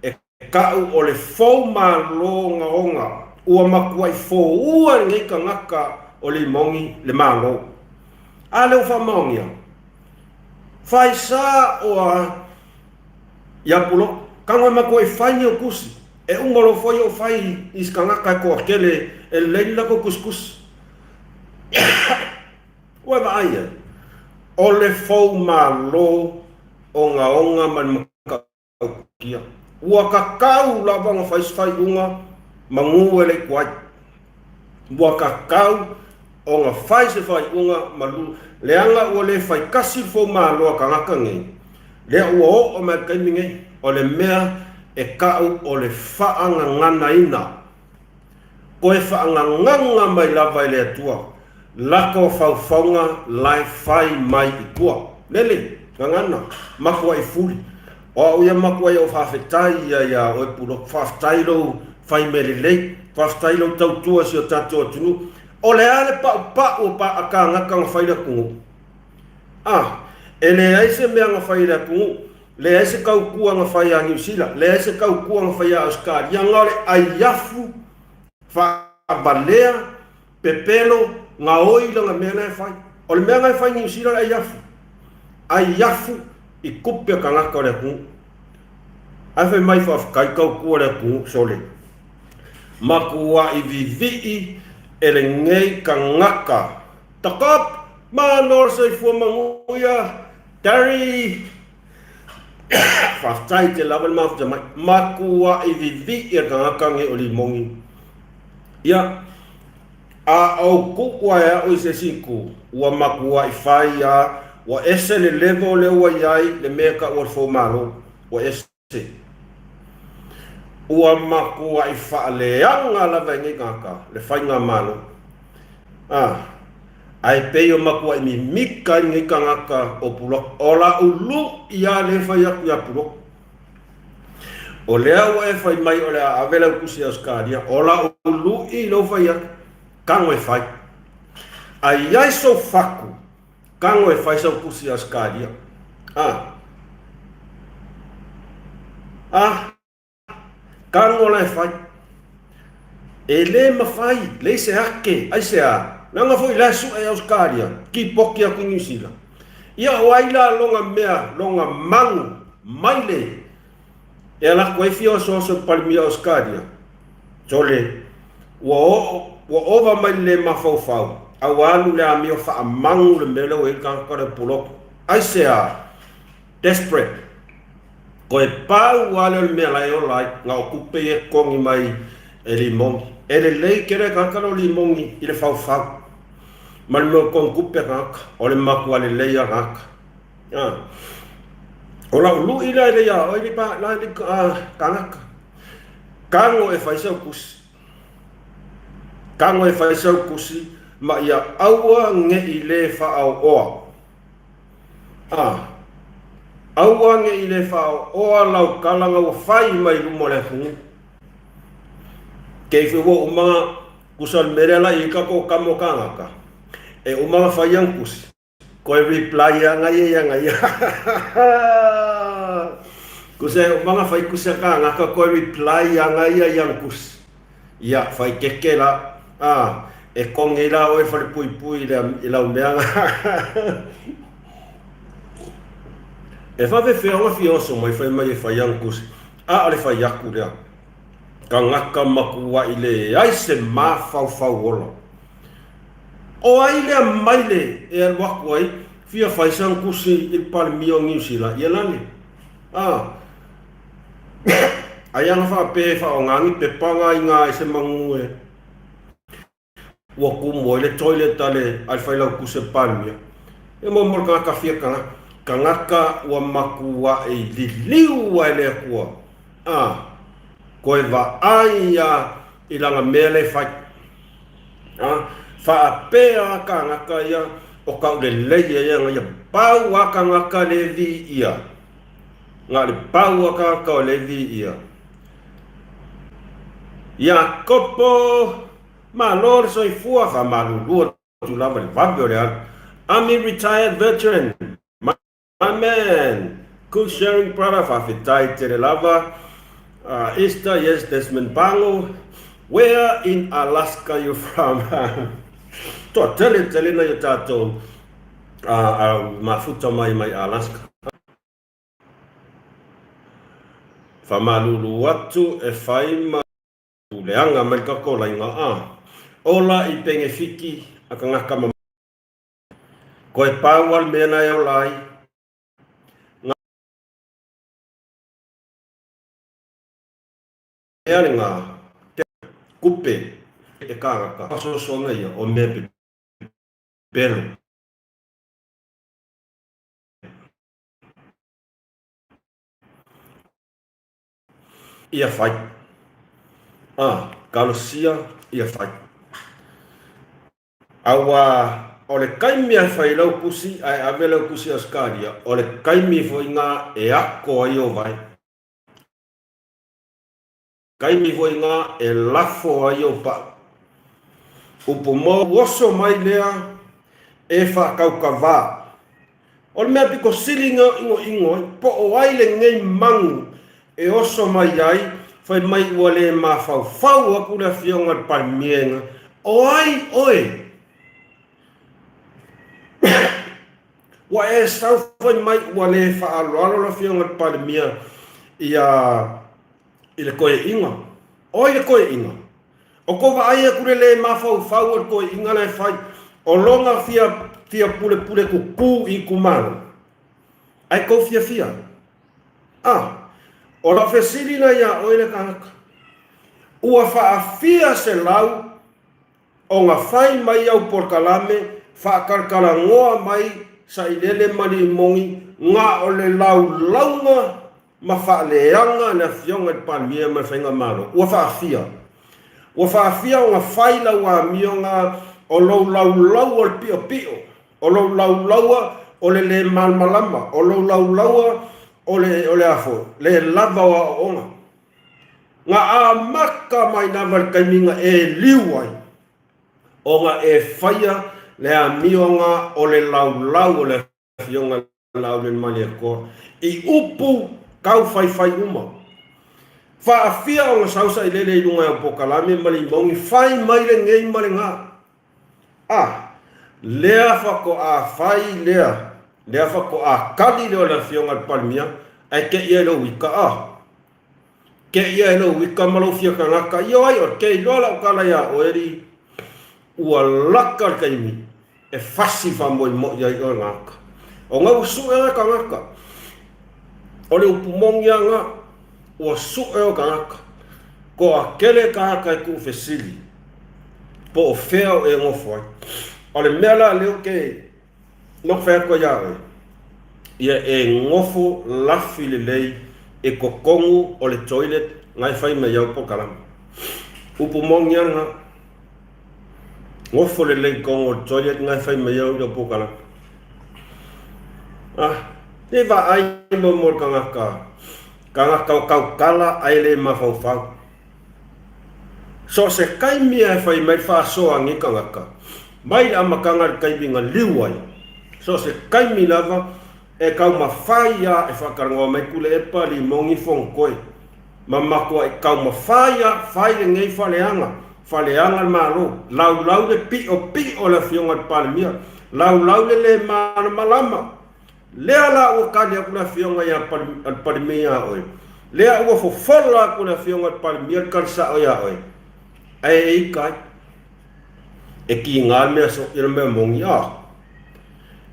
e ta'u o le fou malo ogaoga, ua matuai foua e lenei tagata o Limoni le Malo. A lea ua faamaonia? Fai sa oa Ia Pulo, tago e matua e fai ni o tusi, e uma loa foi ou fai i se tagata e toatele e lelei le latou tusitusi. Ua e vaai i ai, o le fou malo ogaoga ma le matautia. Ua tatau lava ona fai se faaiuga manu e le i tuai. Ua tatau ona fai se faaiuga malu, leaga ua le fai tasi le fou malo a tagata nei, lea ua oo mai i le taimi nei, o le mea e ta'u o le faagaganaina. Toe faagagaga mai lava e le Atua latou faufauga la e fai mai i tua. Lele, gagana, matuai fuli. O au ia matuai ou faafetai ia iā oe Pulotu, faafetai lou Fai mea lelei. Faafetai i lau tautua i si o tatou atunuu. O le a le paupau o paakagaka na fai i le atunuu? A, e leai se mea na fai e le atunuu, leai se tautua na fai ia Niu Sila, leai se tautua na fai ia Ausetalia, na o le aiafu faavalea, pepelo, gaoi lana mea la e fai. O le mea la e fai i Niu Sila o le aiafu. Aiafu i tupe a tagata o le atunuu. Ae fai mai faafetai tautua le atunuu, sole. Matuai vivii e lenei tagata. Takop! Malo le soifua manuia! Terry! Faafetai tele lava le mafuta mai. Matuai vivii e le tagata nei o Limoni. Ia, a ou tuu ae au i se isi itu, ua matuai fai a, ua ese le level lea ua i ai le mea e taua o le foumalo. Ua ese. Ua matuai faaleaga lava e nei tagata le faigamalo. A, ae pei o matuai mimita ai lenei tagata o Pulotu. O lau lu'i lava lea e fai atu ia Pulotu. O lea ua e fai mai o le a ave lau tusi i Ausetalia, o lau lu'i lea ua fai atu, tago e fai. A i ai sou fatu, Tago e fai sau tusi i Ausetalia. A. A. Tago la e fai. E le mafai, leai se ake, aisea? Leaga foi la e sue i Ausetalia, kipoti atu i Niu Sila. Ia o ai la lona mea, lona magu maile e ala atu ai fia osoaoso i le Palemia o Ausetalia? Sole, ua oo, ua ova mai le le mafaufau, a ua alu le amio faamagu le mea lea ua i ai le tagata lea o Pulotu. Aisea? Desperate. Toe pau lava lea o le mea la e ola ai, na o tupe ia e totogi mai e Limoni. E lelei tele le tagata lea o Limoni i le faufau ma le mea o totogi tupe a tagata. O le matua lelei lava tagata. O lau lui lea e le ia oe le tagata. Tago e fai sau tusi. Tago e fai sau tusi ma ia aua ne i le faaoaoa. A, aua ne i le faaoaoa lau tala na ua fai mai luma o le atunuu. Kei foi ua uma tusa o le mea lea la i ai tatou tama o kānaka, e uma ona fai ana tusi. Koe reply a ngai ia ngai. Kusa e umanga fai kusa ka ngaka koe reply a ngai ia yang kus. Ia fai keke la. A e kongi la oe fale pui pui le i lau mea nga. E faafefea ona fia oso mai fai mai e fai ang kus. A o le fai aku lea. Kangaka makuai leai se mafaufau ola. O ai lea maile e alu aku ai fia fai sana kusi i le Palemia o Niu Sila? Ia lale. A. Ai ana faapea e faaaoga ni pepa nga i nga e se manu e ua kumu ai le toilet a le a le Failautusi o le Palemia. E mo mo le tagata fia tagata. Tagata ua matuai liliu ae le Atua. A. Koe vaai ia i lana mea lea e fai. A, faapea a kānaka ia o kaulelei ai ana ia pau a kānaka le vi ia. Nga le pau a kānaka o le vi ia. Iakopo, malo le soifua, faamalulu atu lava i le vave o le alu. Army retired veteran. My man! Good sharing brother, faafetai tele lava. Easter, yes, Desmond Bango. Where in Alaska you from? Toa tele tele nai o tātou mafuta mai mai Alaska. Whamalulu atu e whai ma leanga mai ka kolainga a. Ola i Pengefiki a ka ngaka ma Koe pau al mea na e ola ai nga mea le nga te kupe e kāngata pasoasoanga ia o mea pepelo. Ia fai. A, kalosia ia fai. Aua o le taimi e fai lau pusi ae ave lau pusi i Ausetalia, o le taimi foi na e ako ai o vai. Taimi foi na e lafo ai ou pau. Upu mou oso mai lea e faakaukavā. O le mea pito sili na inoino ai, po o ai lenei manu e oso mai ai, fai mai ua le mafaufau aku le Afioga i le Palemia, o ai oe? Ua e sau fai mai ua le faaaloalo le Afioga i le Palemia ia i le toeaina. O ai le toeaina? O kou vaai atu le le mafaufau o le toeaina la e fai, o lona fia fia pulepule tutū i itumalo. Ae tou fiafia? A, o lau fesili la iā oe le tagata, ua faafia selau Ona fai mai au polokalame faakalakalanoa mai sailele ma limoni na o le laulauga ma faaleaga le Afioga i le Palemia ma le Faigamalo. Ua faafia. Ua faafia ona fai lau amioga o lou laulaua o le piopio, o lou laulaua o le le malamalama, o lou laulaua o le, o le a foi, le lava o aoaoga. Na amata mai lava i le taimi na e liu ai, ona e faia le amioga o le laulau o le Afioga i le Laaulialemalietoa i upu taufaifai uma. Faafia ona sau sailele i luga i au polokalame ma limoni, fai mai lenei ma lena. A, lea faatoa fai lea, lea faatoa kali lea o le Afioga i le Palemia, ae te i ai lou ita, a. Te i ai lou ita ma lou fia tagata, io ai oe, ke iloa lau tala iā oe alii, ua laka le taimi e fasi faamoemoe ai oe gata. Ona ua sue oe tagata, o le upu moni lava na, ua sue oe tagata, toatele tagata e tuufesili po o fea o e nofo ai. O le mea la lea ou te Na ou fai atu ai ia oe, ia e nofo lafi lelei i totonu o le toilet na e fai mai au polokalame. Upu moni lava lena. Nofo lelei i totonu o le toilet na e fai mai au lau polokalame. Ah, ne vaai mo mo le tagata, tagata o tautala ae le mafaufau. So o se taimi lava e fai mai le faasoa a nei tagata, mai le amataga i le taimi na liu ai, so o se taimi lava e taumafai lava e faatalanoa mai Tuilaepa, Limoni, Fonotoe, ma matuai taumafai lava fai lenei faaleaga, faaleaga le Malo, laulau le piopio o le Afioga i le Palemia, laulau le le malamalama. Lea la ua tali atu le Afioga ia le Palemia ia oe, lea ua fofola atu le Afioga i le Palemia le tali sao ia oe, ae e ita ai. E kiga le mea so, le mea moni, a.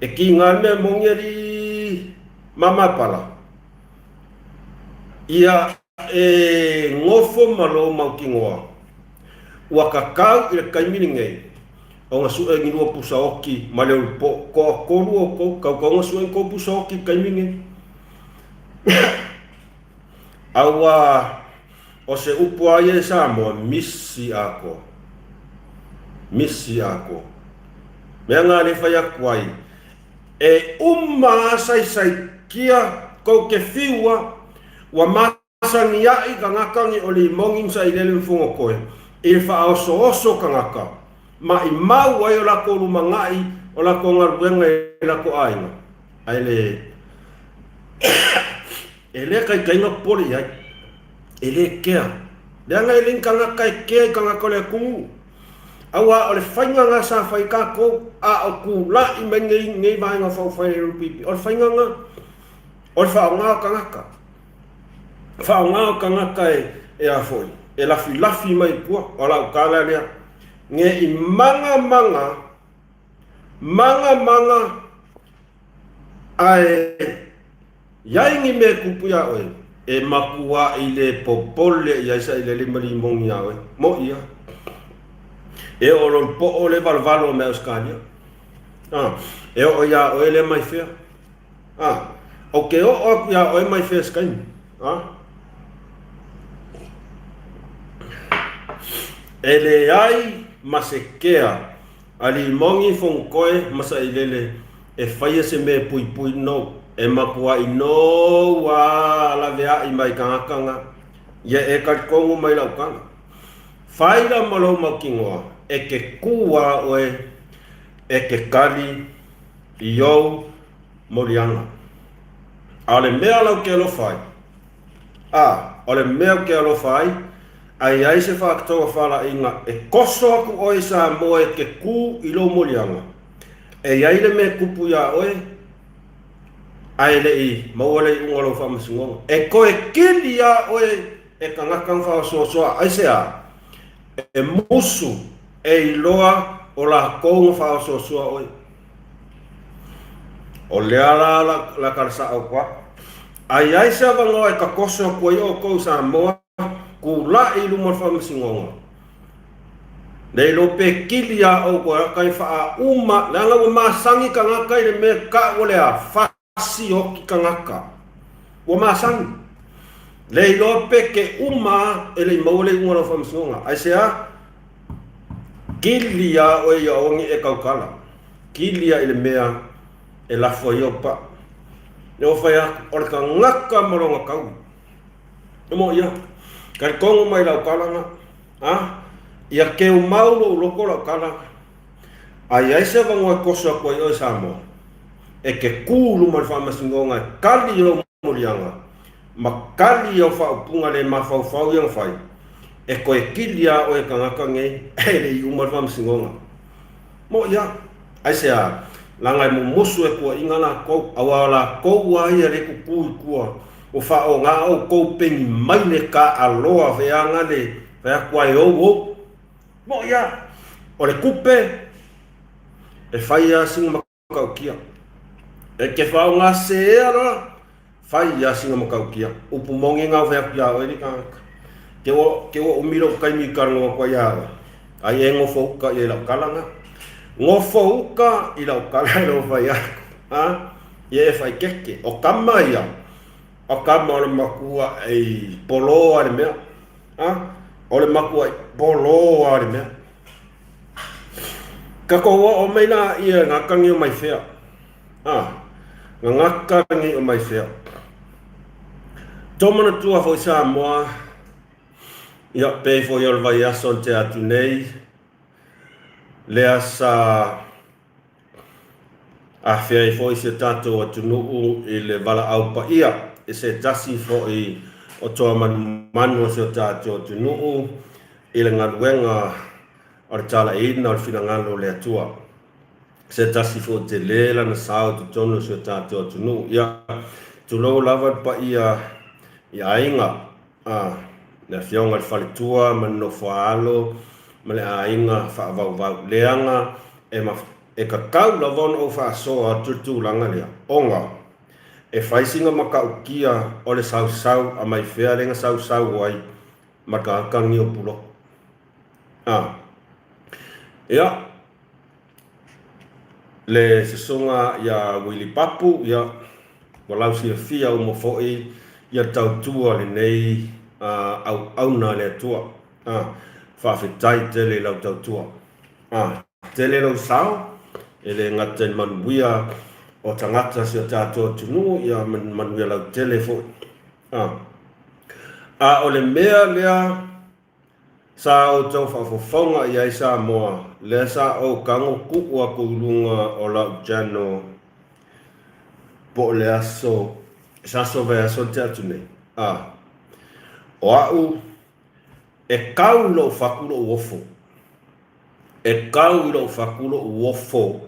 E kiga le mea moni alii mamapala. Ia E nofo ma lou mautinoa, ua tatau i le taimi lenei ona sue ni lua pusa oti ma le ulupo. Toatolu outou, tatau ona sue ni tou pusa oti i le taimi lenei. Aua o se upu lava ia i Samoa, misi atoa. Misi atoa. Mea na lea e fai atu ai, e uma lava saisaitia tou te fiu lava. Ua masaniaʻi tagata ni o limoni ma sailele ma fonotoe i le faaosooso tagata, maʻimau ai o latou lumanaʻi o latou galuega i latou aiga, ae le e le taitaiga popole i ai, e le kea. Leaga e le ni tagata e kea i tagata o le atunuu. Aua o le faiga na sa fai tatou a o tulaʻi mai nei nei vaega faaupufai a le LPP, o le faiga na. O le faaaoga o tagata. Faaaoga o tagata e, e a foi, e lafilafi mai i tua. O lau tala lea. Ne i maga maga, maga maga, ae iai ni mea e tupu iā oe, e matuaʻi le popole i ai sailele ma limoni iā oe. Moʻi lava. E oo loa i le poʻo le valevalo o mea Ausetalia. A, e oo iā oe lea mai fea. A, ou te oo atu iā oe mai fea se taimi. A. E leai ma se kea a limoni fonotoe ma sailele e faia se mea e puipui nou, e makuaʻi nou a laveaʻi mai tagata na. Ia e talitonu mai lau tala. Fai la ma lou mautinoa, e te kū lava oe e te tali i ou moliaga. A o le mea la ou te alofa ai, a, o le mea ou te alofa ai, a i ai se faatogafalaina e toso atu oe i Samoa e te kū i lou moliaga, e i ai le mea e tupu iā oe, ae le i maua le iuga o lou faamasinoga. E toe kili iā oe e tagata na faaosoasoa, aisea? E musu, e iloa o lakou na faaosoasoa oe. O lea la la tala sao atu au. A i ai se avanoa e tatoso atu ai outou i Samoa, tulai i luma o le faamasinoga. Le iloa pe kili iā outou e ata e faauma, leaga ua masani tagata i le mea e tau o le a, sioki tagata. Ua masani. Le iloa pe ke uma e le i maua le iuga o lau faamasinoga. Aisea? Kili iā oe ia ogi e tautala. Kili ia i le mea e lafo ai ou paʻa. E o fai atu, o le tagata ma lona taui. E moʻi ia. Talitonu mai lau tala na. A? Ia keu mau lou loto lau tala. A i ai se avanoa e toso atu ai oe Samoa, e te kū i luma o le faamasinoga e kali i lou moliaga, ma kali i au faaupuga le mafaufau ia na fai, e toe kili lava oe e tagata nei e le i uma le faamasinoga. Moʻi lava. Aisea? Leaga e mumusu e tuuaiga lakou, aua o lakou lava ia lea e tutū i tua, ua faaaoga outou peni mai le taaaloa feaga le fai atu lava e ou ou. Moʻi lava, o le tupe e fai lava sina matautia. E te faaaogasēa la, fai lava sina matautia. Upu moni na fai atu iā oe le tagata. Te ua, te ua umi lou taimi i talanoa atu ai iā oe, ai e nofo uka i ai lau tala na. Nofo uka i lau tala e lou fai atu, a, ia e faaeteete. O tama ia, o tama o le makua e polo lava i le mea. A, o le makuaʻi polō a le mea. Kakou aʻo mai la ia ngā tangi o Maifea. A, nga ngā tangi o Maifea. Tō manatua foi Samoa, ia pei foi o le vaiaso na tea atu nei, lea sa Afea ai foi si o tatou atunuu i le valaau paia i se tasi foi o toa manumanu o si o tatou atunuu i le galuega o le talaiina o le finagalo o le Atua. Se tasi foi o tele lana sao i totonu o si o tatou atunuu. Ia, tulou lava le paia i aiga. A, le Afioga i le Faletua ma le Nofoaalo ma le aiga faavauvau. Leaga e e tatau lava ona ou faasoa atu i le tulaga lea, ona e fai sina matautia o le sausau a mai fea lea na sausau ai ma tagata ni o Puloku. A, ia, le susuga ia Willie Papu, ia, ua lausilafia uma foi ia tautua lenei auauna a le Atua. Faafetai tele i lau tautua. Tele lou sao, e le gata i le manuia o tagata si o tatou atunuu, ia ma le manuia lautele foi. A o le mea lea Sa outou faafofoga i ai Samoa, lea sa ou tago tuu atu i luga o lau channel po o le aso, se aso vaiaso na tea atu nei. A, o au, e kau i lou fatu lou ofo. E kau i lou fatu lou ofo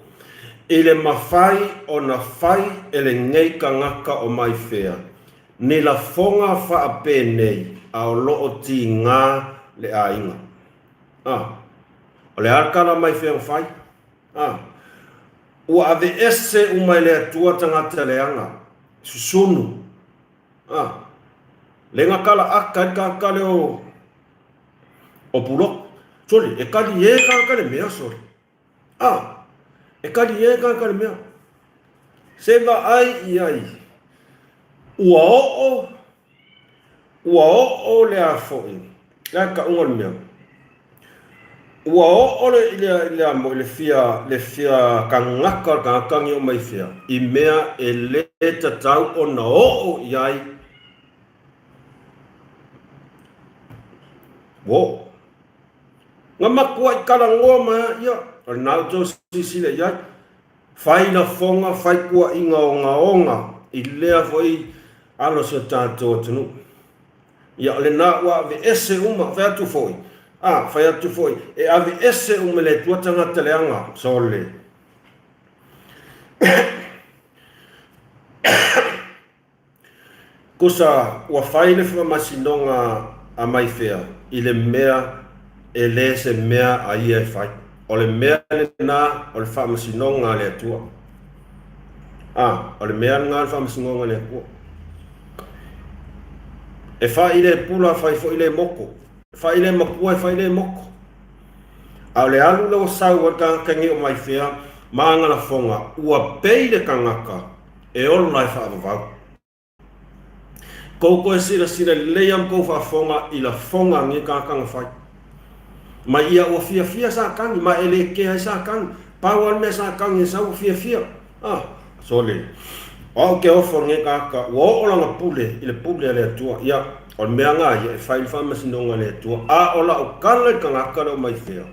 i le mafai ona fai e lenei tagata o Maifea Ni lafoga faapenei a o lo o tiga le aiga. A. O le a le tala mai fea na fai? A. Ua aveese uma e le Atua tagata leaga, susunu. A. Le na tala aka ai le tagata lea o o Puloku. Sole, e kali e tagata le mea, sole. A, e kali e tagata le mea. Se vaai i ai, ua oo, ua oo le a foi, le a tauga o le mea, ua oo le, i le, i le a mo, i le fia, le fia tagata o le tagata ni o mai fea, i mea e le tatau ona oo i ai. Ua oo. Na matuai talanoa mai lava, ia, o lena ou te silasila i ai. Fai lafoga, fai tuuaiga ogaoga i lea foi alo o si o tatou atunuu. Ia, o lena ua aveese uma, fai atu foi, a, fai atu foi, e aveese uma e le Atua tagata leaga, sole. Tusa ua fai le faamasinoga a Maifea i le mea e le se mea a ia e fai. O le mea lena o le faamasinoga a le Atua. A, o le mea lena o le faamasinoga a le Atua. E fai le pula, fai foi le moko. E fai le matua, e fai le moko. A o le alu lea ua sau ai le tagata nei o Maifea ma ana lafoga, ua pei le tagata e ola e faavavau. Tou toe silasila lelei lava ma tou faafofoga i lafoga a nei tagata na fai. Ma ia ua fiafia Satani, ma e le kea ai Satani. Pau lava le mea Satani e sau ua fiafia. Ah, sole. O au ke ofo i lenei tagata, ua oo lana pule i le pule a le Atua. Ia, o le mea na ia e fai le faamasinoga a le Atua. A o lau tala i le tagata lea o Maifea,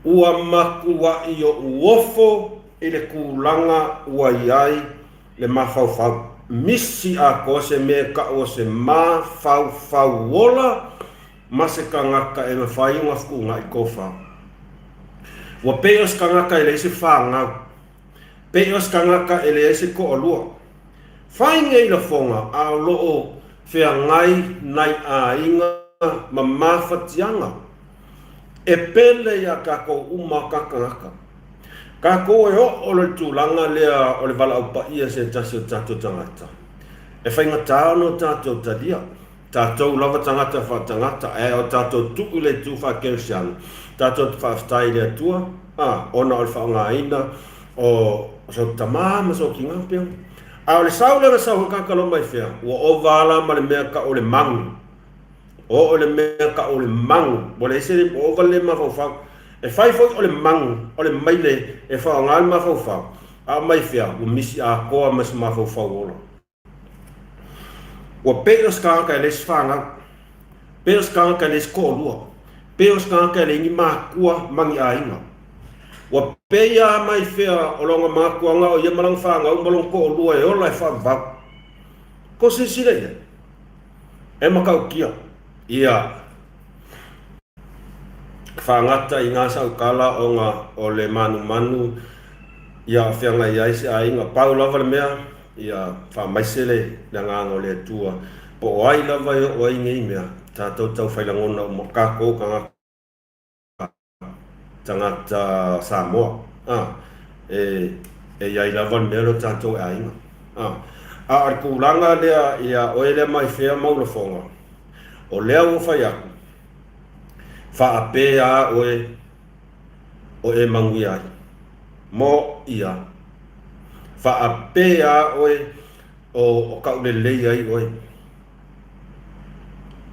ua matuai ou ofo i le tulaga ua i ai le mafaufau. Misi atoa se mea e tau o se mafaufau ola ma se tagata e mafai ona fetuunai tofa. Ua pei o se tagata e leai se fanau. Pei o se tagata e leai se toalua. Fai nei lafoga a o lo o feagai nai aiga ma mafatiaga. E pele iā tatou uma ka tagata. Tatou e oo loa i le tulaga lea o le valaau paia i se tasi o tatou tagata, e faigata ona o tatou talia. Tatou lava tagata faatagata, ae o tatou tuu i le itu faa-Kerisiano, tatou te faafetai i le Atua, a, ona o le faaaogaina o sou tama ma sou tina, pea. A o le sau lea na sau ai tagata loa mai fea, ua ova la ma le mea tau o le magu. O o le mea tau o le magu, ua leai se, ua ova le mafaufau. E fai foi o le magu, o le maile e faaaoga le mafaufau, a o mai fea, ua misi atoa ma se mafaufau ola. Ua pei o se tagata e leai se fanau, pei o se tagata e leai se toalua, pei o se tagata e leai ni matua ma ni aiga. Ua pei lava mai fea o lona matuaga o ia ma lana fanau ma lona toalua e ola e faavavau. Kou silasila i ai, e matautia ia faagata i gā saukala ona o le manumanu ia feagai ai se aiga. Pau lava le mea, ia faamaise le agaga o le Atua, po o ai lava e oo ai nei mea, tatou tau fai lagona uma, tatou tagata, tagata Samoa, a, e, e i ai lava le mea lea o tatou e aiga. A, a o le tulaga lea ia oe lea mai fea mau lafoga, o lea ua fai atu, faapea a oe o e manuia ai. Mo ia, faapea a oe o taulelei ai oe.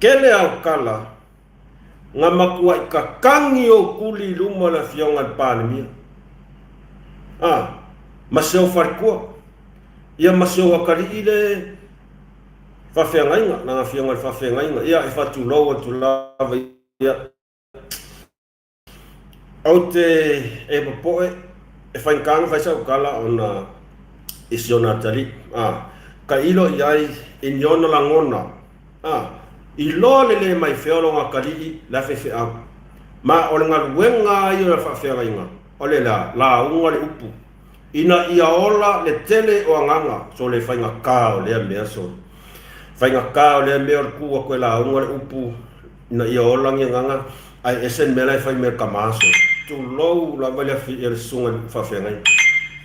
Kele au tala na matuai kakagi ou tuli i luma o le afioga i le Palemia, a, ma si ou faletua, ia ma si ou atalii le faafeagaiga, lana afioga i le faafeagaiga, ia e faatulou atu lava ia. Ou te e popoe e faigata ona fai sau tala ona i si ona atalii, a, tailo i ai i ni ona lagona, a, iloa le le mai fea o lona atalii le faifeau. Ma o le galuega lava ia o le faafeagaiga, o le la, lauga le upu, Ina ia ola le tele o agaga, sole faigata o lea mea sole. Faigata o lea mea o le tu atu e lauga le upu ina ia ola ni agaga, ae ese le mea la e fai mai e le tama sole. Tulou lava le afi le susuga i le faafeagaiga.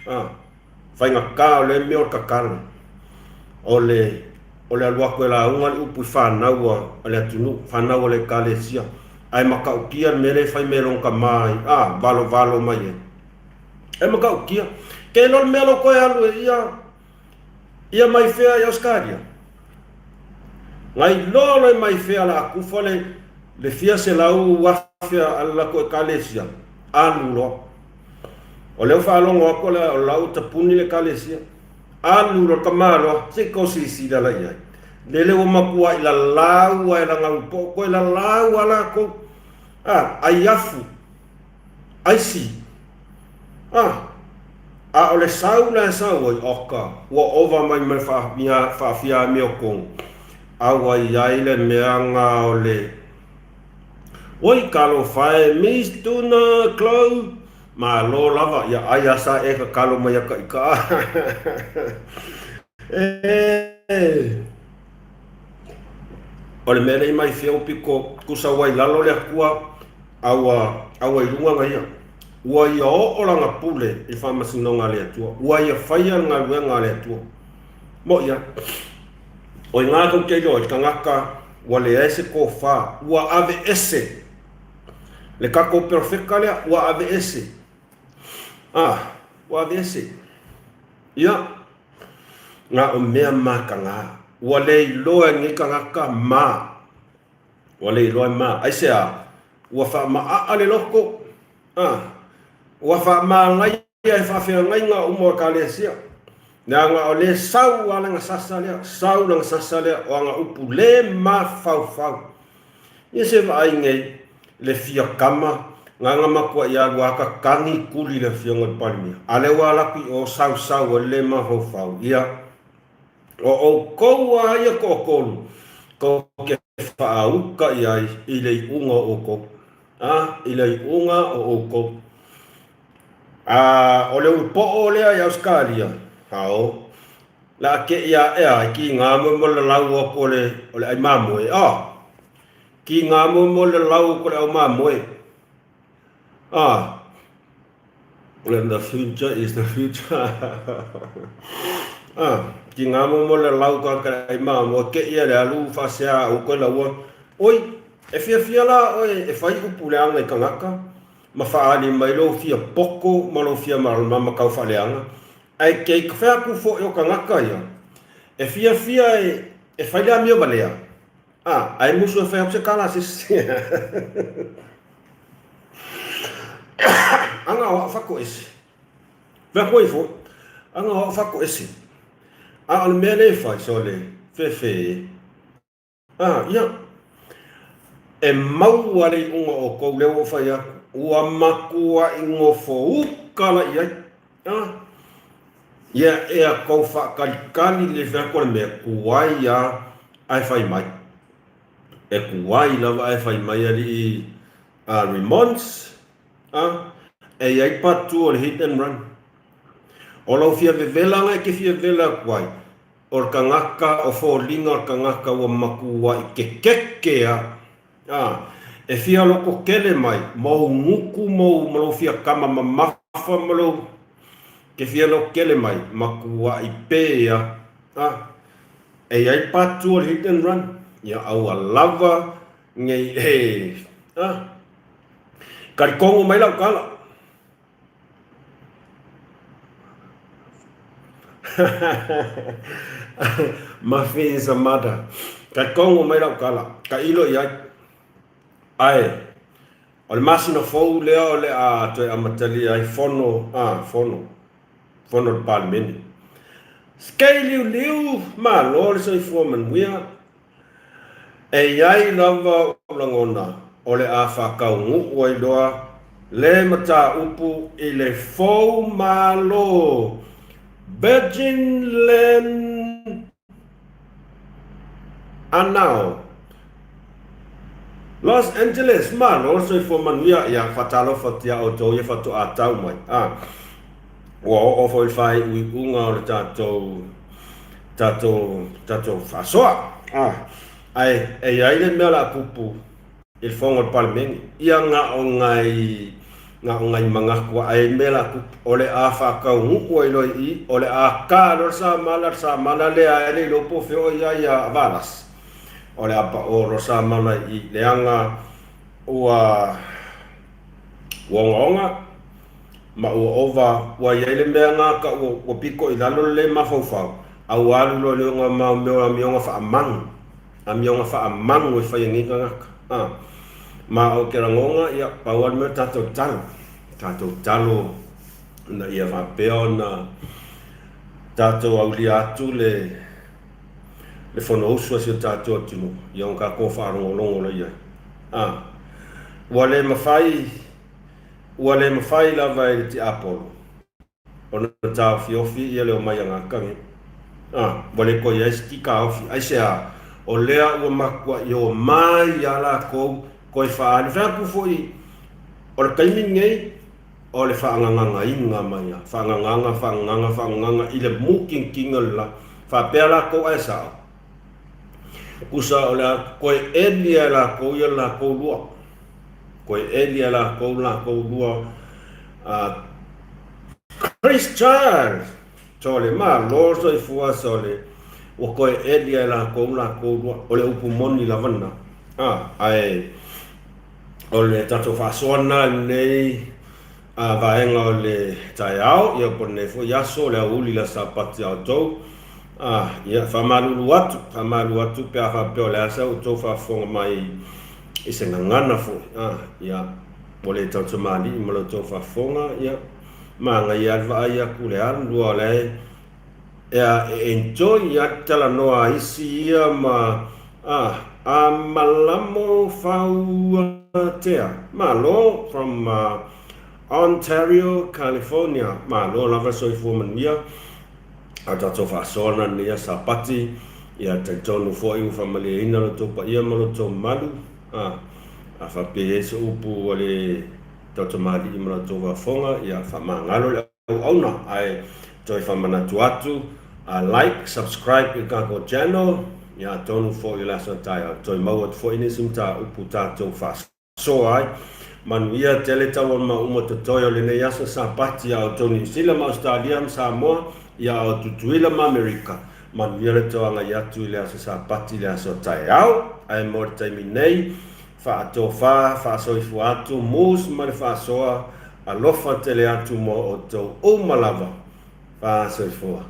A, faigata o lea mea o le tatalo. O le o le alu atu e lauga le upu i fanau a le atunuu, fanau a le Ekalesia, ae matautia le mea lea e fai mai e lona tama ai, a, valovalo mai ai. E matautia. Ke iloa le mea lou toe alu e ia, ia mai fea i Ausetalia. Na iloa loa e mai fea la kufa le, le fia 100,000 a le latou ekalesia, alu loa. O lea ua faalogo atu o la ua tapuni le ekalesia. Alu loa le tama loa, se i tou silasila la i ai. Lele ua makuaʻi lalau a e lagaulu poʻo koe lalau a lakou. A, ʻai afu, ʻaisi. A, a o le sau la e sau ai, oka, ua ova mai ma le faafia amio kong, a ua iai le mea nga o le Oi, talofa e Miss Tuna Chloe, malo lava, ia ai a sa e kakalo mai a ka ika. E. O le mea lea i mai fea ua pito tusa ua i lalo le Atua a ua, a ua i luga na ia. Ua ia oo lana pule i le faamasinoga a le Atua. Ua ia faia le galuega a le Atua. Moʻi a. O i gā tou te iloa i le tagata ua leai se tofa, ua aveese le tatou perofeta lea, ua aveese. A, ua aveese. Ia, na o mea mataga. Ua le iloa e lenei tagata ma. Ua le iloa e ma. Aisea? Ua faamaaa le loto. A, ua faamanaia e faafeagaiga uma o Ekalesia. Leaga o lea sau lava lana sasa lea, sau lana sasa lea o ana upu le mafaufau. Ia se vaai nei le fia kama na na matuai alu a tatagi tuli i le afioga i le Palemia, a lea ua alu atu i o sau sau ai le le mafaufau. Ia, o outou a ia toatolu tou te faauka i ai i le iuga o outou. A, i le iuga o outou. A, o le ulupoo lea i Ausetalia, ao, la a te i ae a, e kiga mo mo le lau atu o le, o le ai mamoe, a, kiga mo mo le lau atu o le au mamoe, a, the future is the future, a, kiga mo mo le lau atu o le ai mamoe, te i a le alu faasea au koe laua, oi, e fiafia la oe e fai upu leaga i tagata, ma faaali mai lou fia poto ma lou fia malamalama tau faaleaga, ae kei fai atu foi o tagata ia, e fiafia e fai le amio valea, a, ae musu e fai atu se tala a se isi. Aga o au fatoese. Fai atu ai foi, aga o au fatoese. A o le mea lea e fai, sole, fefe e. A, ia. E maua le iuga o outou lea ua ou fai atu, ua matuai nofouka la i ai. A, ia ea tou faatalitali lelei fai atu o le mea tuai a ae fai mai. E tuai lava ae fai mai alii a Remons, a, e i ai part 2 o le hit and run. O lau fia vevela na e te fia vevela atu ai, O le tagata, o foliga o le tagata ua matuai kekeke a, a, e fia loko tele mai ma ou gutu ma ou, ma lou fia kama mamafa ma lou, ke fia loko tele mai, matuai pe a, a, e iai part 2 o le hit and run, ia aua lava nei e, a, kalikogo mai lau tala. Mafi is a mother. Ka kongo mai lau kala, ka ilo i ai. Ae, o le masina fou lea o le a toe amatalia ai fono, a, fono, fono le Palemene. Skei liu liu, malo le soifua manuia. E i ai lava ou lagona o le a faataunuu ai loa le mataupu i le fou malo Virgin Land Anao, Los Angeles, malo le soifua manuia, ia faatalofa atu iā outou ia faatoa tau mai. A, ua oo foi i le faaiuiuga o le tatou tatou tatou faasoa. A, ae e i ai le mea o le a tupu i le fono a le Palemene, ia na o nai na o nai manatu ae mea o le a tupu, o le a faataunuu ai loa i i, o le a ta loa le samala, le samala lea e le iloa po o fea o i ai a Valasi. O le a pao loa le samala i i, leaga ua ua ogaoga ma ua ova, ua i ai le mea na ka ua, ua piko i lalo le le mafaufau, a ua alu loa i le oga mau mea o amioga faamanu, amioga faamanu e fai e nei tagata. A, ma o ke lagona, ia, pau lava le mea o tatou talo, tatou talo ina ia faapea ona tatou aulia atu le, Le Fonousu a si o tatou atunuu, ia ona tatou faalogologo loa i ai. A, ua le mafai, ua le mafai lava e le tiapolo ona taofiofi ia le omai a Gakage. A, ua le toe i ai se tikaofi. Aisea? O lea ua matuai omai lava latou toe faaali. Fai atu foi, o le taimi lenei, o le faagagagaina mai lava, faagagaga, faagagaga, faagagaga i le mutinitini o le la. Faapea latou ae sao, tusa o le a toe eli lava e latou ia le latou lua. Toe eli lava e latou le latou lua. Chris Charles! Sole, malo soifua sole, ua toe eli lava e latou le latou lua. O le upu moni lava lena. Ae o le tatou faasoa lena i lenei vaega o le taeao, ia po o lenei foi aso, le aoauli i le Aso Sapati a outou. Ia, faamalulu atu, faamalulu atu pe a faapea o le a sa outou faafofoga mai i se gagana foi. Ia, ua le tautamalii ma la outou faafofoga, ia, manaia lava le vaai atu i le alu, lua o la e Ea e enjoy a talanoa a isi ia ma a a malamo fauatea. Malo from Ontario California. Malo lava soifua manuia a tatou faasoa na lenei aso Sapati. Ia talitonu foi ua faamalieina lo outou paia ma lo outou mamalu. A a faapea i ai se upu ua le tautamalii ma la outou faafofoga, ia faamagalo le auauna ae toe faamanatu atu like subscribe i le tatou channel ia atonu foi o le aso taeao toe maua atu foi nisi mataupu tatou faasoa ai. Manuia tele taualumaga uma totoe o lenei aso Sapati a outou Niu Sila ma Ausetalia ma Samoa ia o Tutuila ma Amerika. Manuia le toe agai atu i le aso Sapati i le aso taeao ae mo le taimi nei Faatofa, faasoifua atu, Moose ma le faasoa, alofa tele atu mo outou uma lava. Faasoifua.